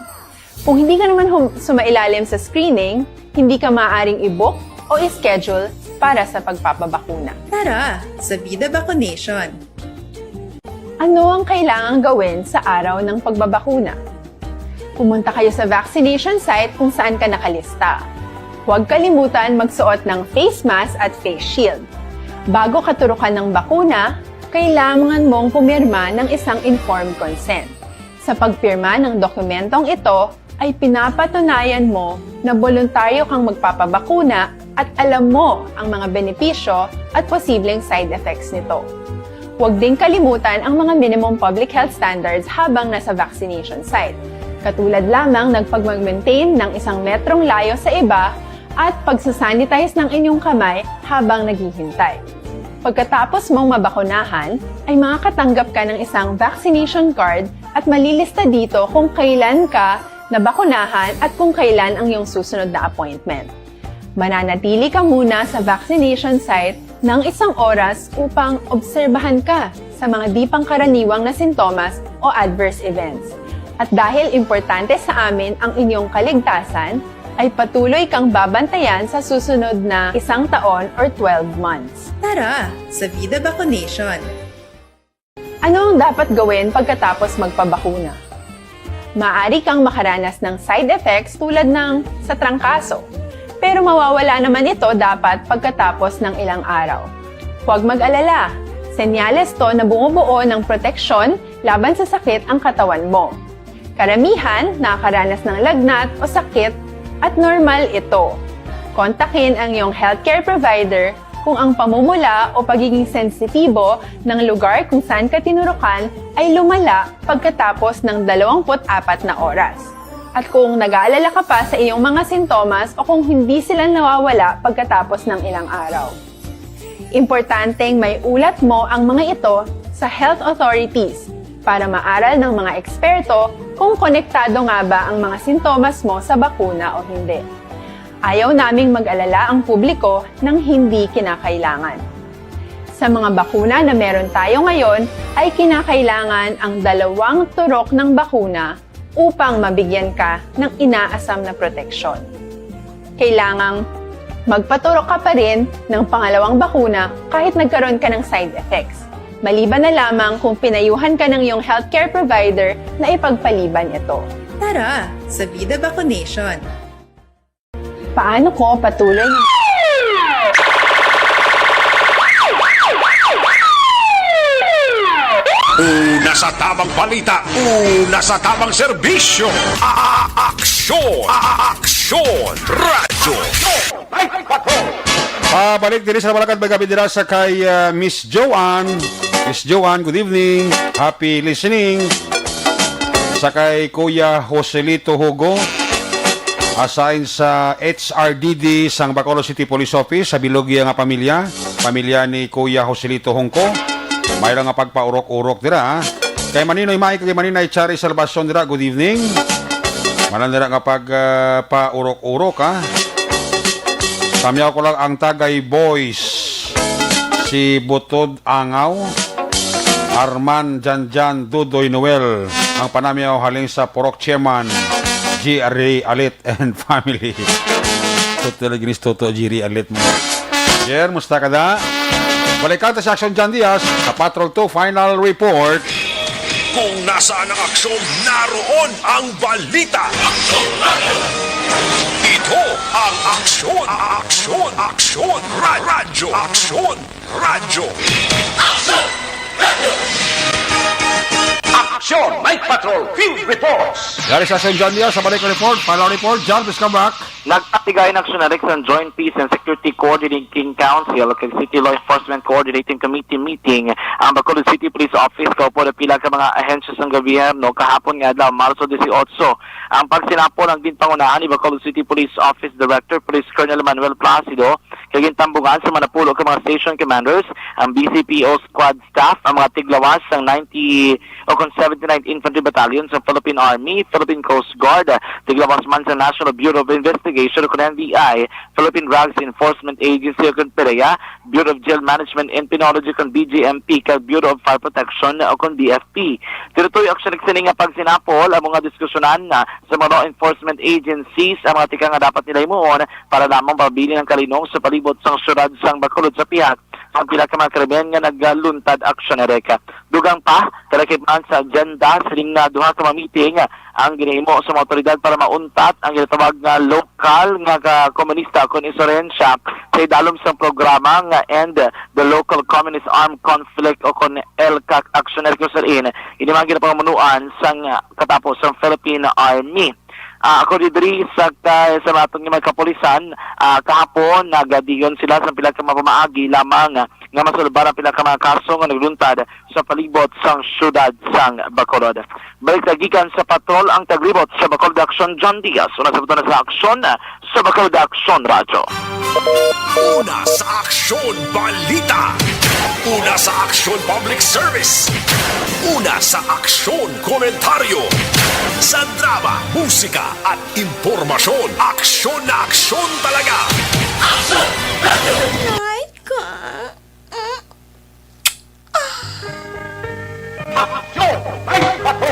Kung hindi ka naman hum- sumailalim sa screening, hindi ka maaaring i-book o i-schedule para sa pagpapabakuna. Tara sa Vida Vaccination! Ano ang kailangang gawin sa araw ng pagbabakuna? Pumunta kayo sa vaccination site kung saan ka nakalista. Huwag kalimutan magsuot ng face mask at face shield. Bago ka turukan ng bakuna, kailangan mong pumirma ng isang informed consent. Sa pagpirma ng dokumentong ito, ay pinapatunayan mo na boluntaryo kang magpapabakuna at alam mo ang mga benepisyo at posibleng side effects nito. Huwag ding kalimutan ang mga minimum public health standards habang nasa vaccination site, katulad lamang ng pagmag-maintain ng isang metrong layo sa iba at pagsasanitize ng inyong kamay habang naghihintay. Pagkatapos mong mabakunahan, ay makakatanggap ka ng isang vaccination card at malilista dito kung kailan ka nabakunahan at kung kailan ang iyong susunod na appointment. Mananatili ka muna sa vaccination site ng isang oras upang obserbahan ka sa mga di pangkaraniwang na sintomas o adverse events. At dahil importante sa amin ang inyong kaligtasan, ay patuloy kang babantayan sa susunod na isang taon or twelve months. Tara sa Vida Vaccination! Ano ang dapat gawin pagkatapos magpabakuna? Maaari kang makaranas ng side effects tulad ng sa trangkaso, pero mawawala naman ito dapat pagkatapos ng ilang araw. Huwag mag-alala, senyales to na bumubuo ng proteksyon laban sa sakit ang katawan mo. Karamihan nakakaranas ng lagnat o sakit at normal ito. Kontakin ang iyong healthcare provider Kung ang pamumula o pagiging sensitibo ng lugar kung saan ka tinurukan ay lumala pagkatapos ng dalawampu't apat na oras. At kung nag-aalala ka pa sa iyong mga sintomas o kung hindi sila nawawala pagkatapos ng ilang araw. Importanteng may ulat mo ang mga ito sa health authorities para maaral ng mga eksperto kung konektado nga ba ang mga sintomas mo sa bakuna o hindi. Ayaw naming mag-alala ang publiko ng hindi kinakailangan. Sa mga bakuna na meron tayo ngayon, ay kinakailangan ang dalawang turok ng bakuna upang mabigyan ka ng inaasam na proteksyon. Kailangang magpaturok ka pa rin ng pangalawang bakuna kahit nagkaroon ka ng side effects, maliban na lamang kung pinayuhan ka ng iyong healthcare provider na ipagpaliban ito. Tara sa Vida Vaccination! Paano ko patuloy? Una sa tamang balita, una sa tamang serbisyo. A- Aksyon, a- aksyon, radyo. Ah, balik diri sa Malakad, may gabi dira sa kay ah, Miss Joanne. Miss Joanne, good evening. Happy listening. Sa kay Kuya Joselito Hugo, assigned sa H R D D sang Bacolod City Police Office, sa Bilogya nga pamilya, pamilya ni Kuya Joselito Hungko. May lang nga pagpaurok-urok dira, ha? Kay Maninoy Mike, kay Maninay Chari Salvacion dira, good evening. Manan dira nga pag ah, paurok-urok, ha? Tamyaw ko lang ang Tagay Boys, si Butod Angaw, Arman Janjan Dudoy Noel, ang panamyaw halin sa Purok Chairman, G R A Alit and family. Tuto lagi ni Toto G R A Alit mo. Jer, musta ka da? Balikan ta si Action John Diaz sa Patrol two Final Report. Kung nasaan ang aksyon, naroon ang balita. Ito ang aksyon, aksyon, aksyon, ra- radyo, aksyon, radyo. Aksyon! Night Patrol Field Reports! Dari sa Action John Diaz sa Balik Report, Final Report, John, please come back. Nagpatigay ang Aksyon Eric sa Joint Peace and Security Coordinating Council o kag City Law Enforcement Coordinating Committee meeting ang Bacolod City Police Office kaupo na pila ka mga ahensya sang gobyerno kahapon nga adlaw, Marso dieciocho. Ang pagsinapol ang ginpangunahan ni Bacolod City Police Office Director Police Colonel Manuel Placido kag gintambungan sa mga napulo ka mga station commanders, ang B C P O squad staff, ang mga tiglawas sang ninety o kon seventy-ninth Infantry Battalion sa Philippine Army, Philippine Coast Guard, tiglawas man sa National Bureau of Investigation o kon N B I, Philippine Drugs Enforcement Agency o kon PDEA, Bureau of Jail Management and Penology o kon B J M P, kag Bureau of Fire Protection o kon B F P. Tinutoy aksyon sini nga pagsinapol ang mga diskusyonan na sa mga law enforcement agencies ang mga tikang nga dapat nila himuon para lamang mapabilin ang kalinong sa palibot sang siyudad sang Bacolod sa pihak ang pila ka mga krimen nga nagaluntad, Aksyon Eric. Dugang pa, kalakip man sa agenda sining nga duha ka mga meeting ang ginahimo sa mga awtoridad para mauntat ang ginatawag nga lokal nga ka komunista kon insurhensya sa idalom sang programa nga End the Local Communist Armed Conflict o kon ELCAC, Aksyon Eric Rosalin. Ini man ginapangamunuan sang katapo sang Philippine Army. Ah, ako diri sa ka, sa aton nga mga kapulisan, ah, kahapon nagadiyon sila sa pila ka mga pamaagi lamang nga masulbar ang pila ka mga kaso nga nagluntad sa palibot sang siyudad sang Bacolod. Balik na gikan sa patrol ang taglibot sa Bacolod Aksyon, John Diaz. Una sa buto na sa aksyon, ah, sa Bacolod Aksyon Radyo. Una sa aksyon, balita. Una sa aksyon, public service. Una sa aksyon, komentaryo. Sa drama, musika, at impormasyon, aksyon na aksyon talaga. Night ka.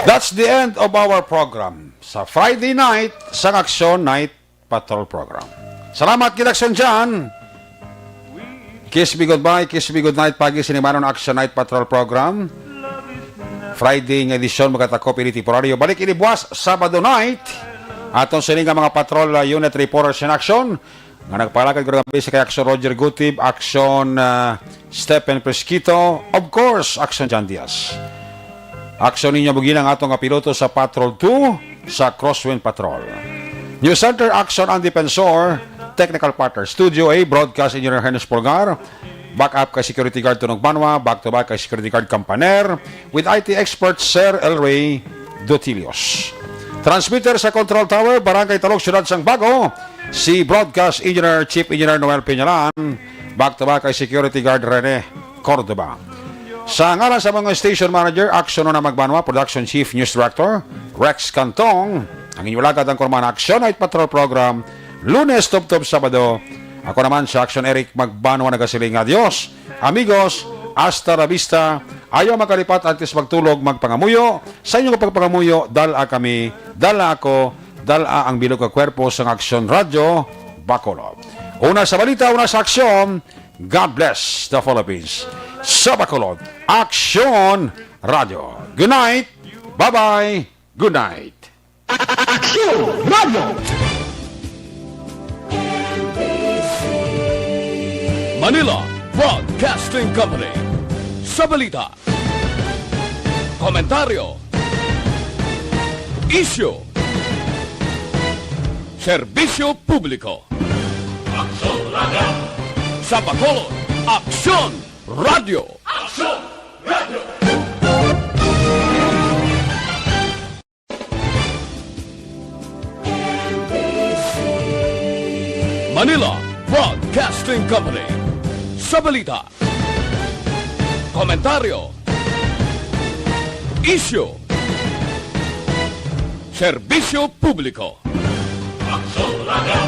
That's the end of our program sa Friday night sang Aksyon Night Patrol Program. Salamat gid, Aksyon John. Kiss me goodbye, kiss me goodnight, pagi sinimanon Aksyon Night Patrol Program. Friday nga edisyon, magatakop ini temporaryo. Balik ini buwas, Sabado night. Aton sini nga mga patrol, uh, unit reporters in action. Nga nagpalakad ko gabi sa kay Aksyon Roger Gutib, Aksyon, uh, Stephen Presquito, of course, Aksyon John Diaz. Aksyon ninyo bugi ang ato nga piloto sa Patrol two sa Crosswind Patrol. News Center, Aksyon ang Defensor. Technical partner, Studio A, Broadcast Engineer Hennes Pulgar, backup kay Security Guard Tunog Banwa, back to back kay Security Guard Campaner, with I T expert Sir Elray Dotilios. Transmitter sa Control Tower, Barangay Talog, Siyudad sang Bago, si Broadcast Engineer, Chief Engineer Noel Peñalan, back to back kay Security Guard Rene Cordoba. Sa ngalan sa mga station manager, Action Una Magbanwa, Production Chief, News Director, Rex Cantong, ang inyong lagad ang kurman Action Night Patrol Program, Lunes tubtob Sabado. Ako naman sa Action Eric Magbanwa nagasiling nga, "Adios, amigos, hasta la vista." Ayaw makalipat antes magtulog, magpangamuyo. Sa inyong pagpangamuyo, dala kami, dala ako, dala ang bilog nga kwerpo sang Action Radyo Bacolod. Una sa balita, una sa aksyon, God bless the Philippines. Sa Bacolod, Aksyon Radyo. Good night. Bye-bye. Good night. Aksyon Radyo. Manila Broadcasting Company. Sa balita, komentaryo, isyu, serbisyo publiko. Aksyon Radyo. Sa Bacolod, Aksyon Radyo. Aksyon Radyo. Manila Broadcasting Company. Sa balita, komentaryo, isyu, serbisyo publiko. Aksyon Radyo.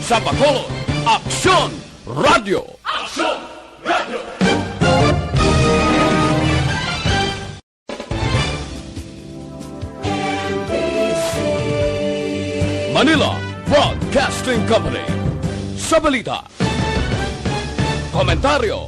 Sa Bacolod, Aksyon Radyo. Aksyon Radyo. Manila Broadcasting Company. Sa balita, komentaryo,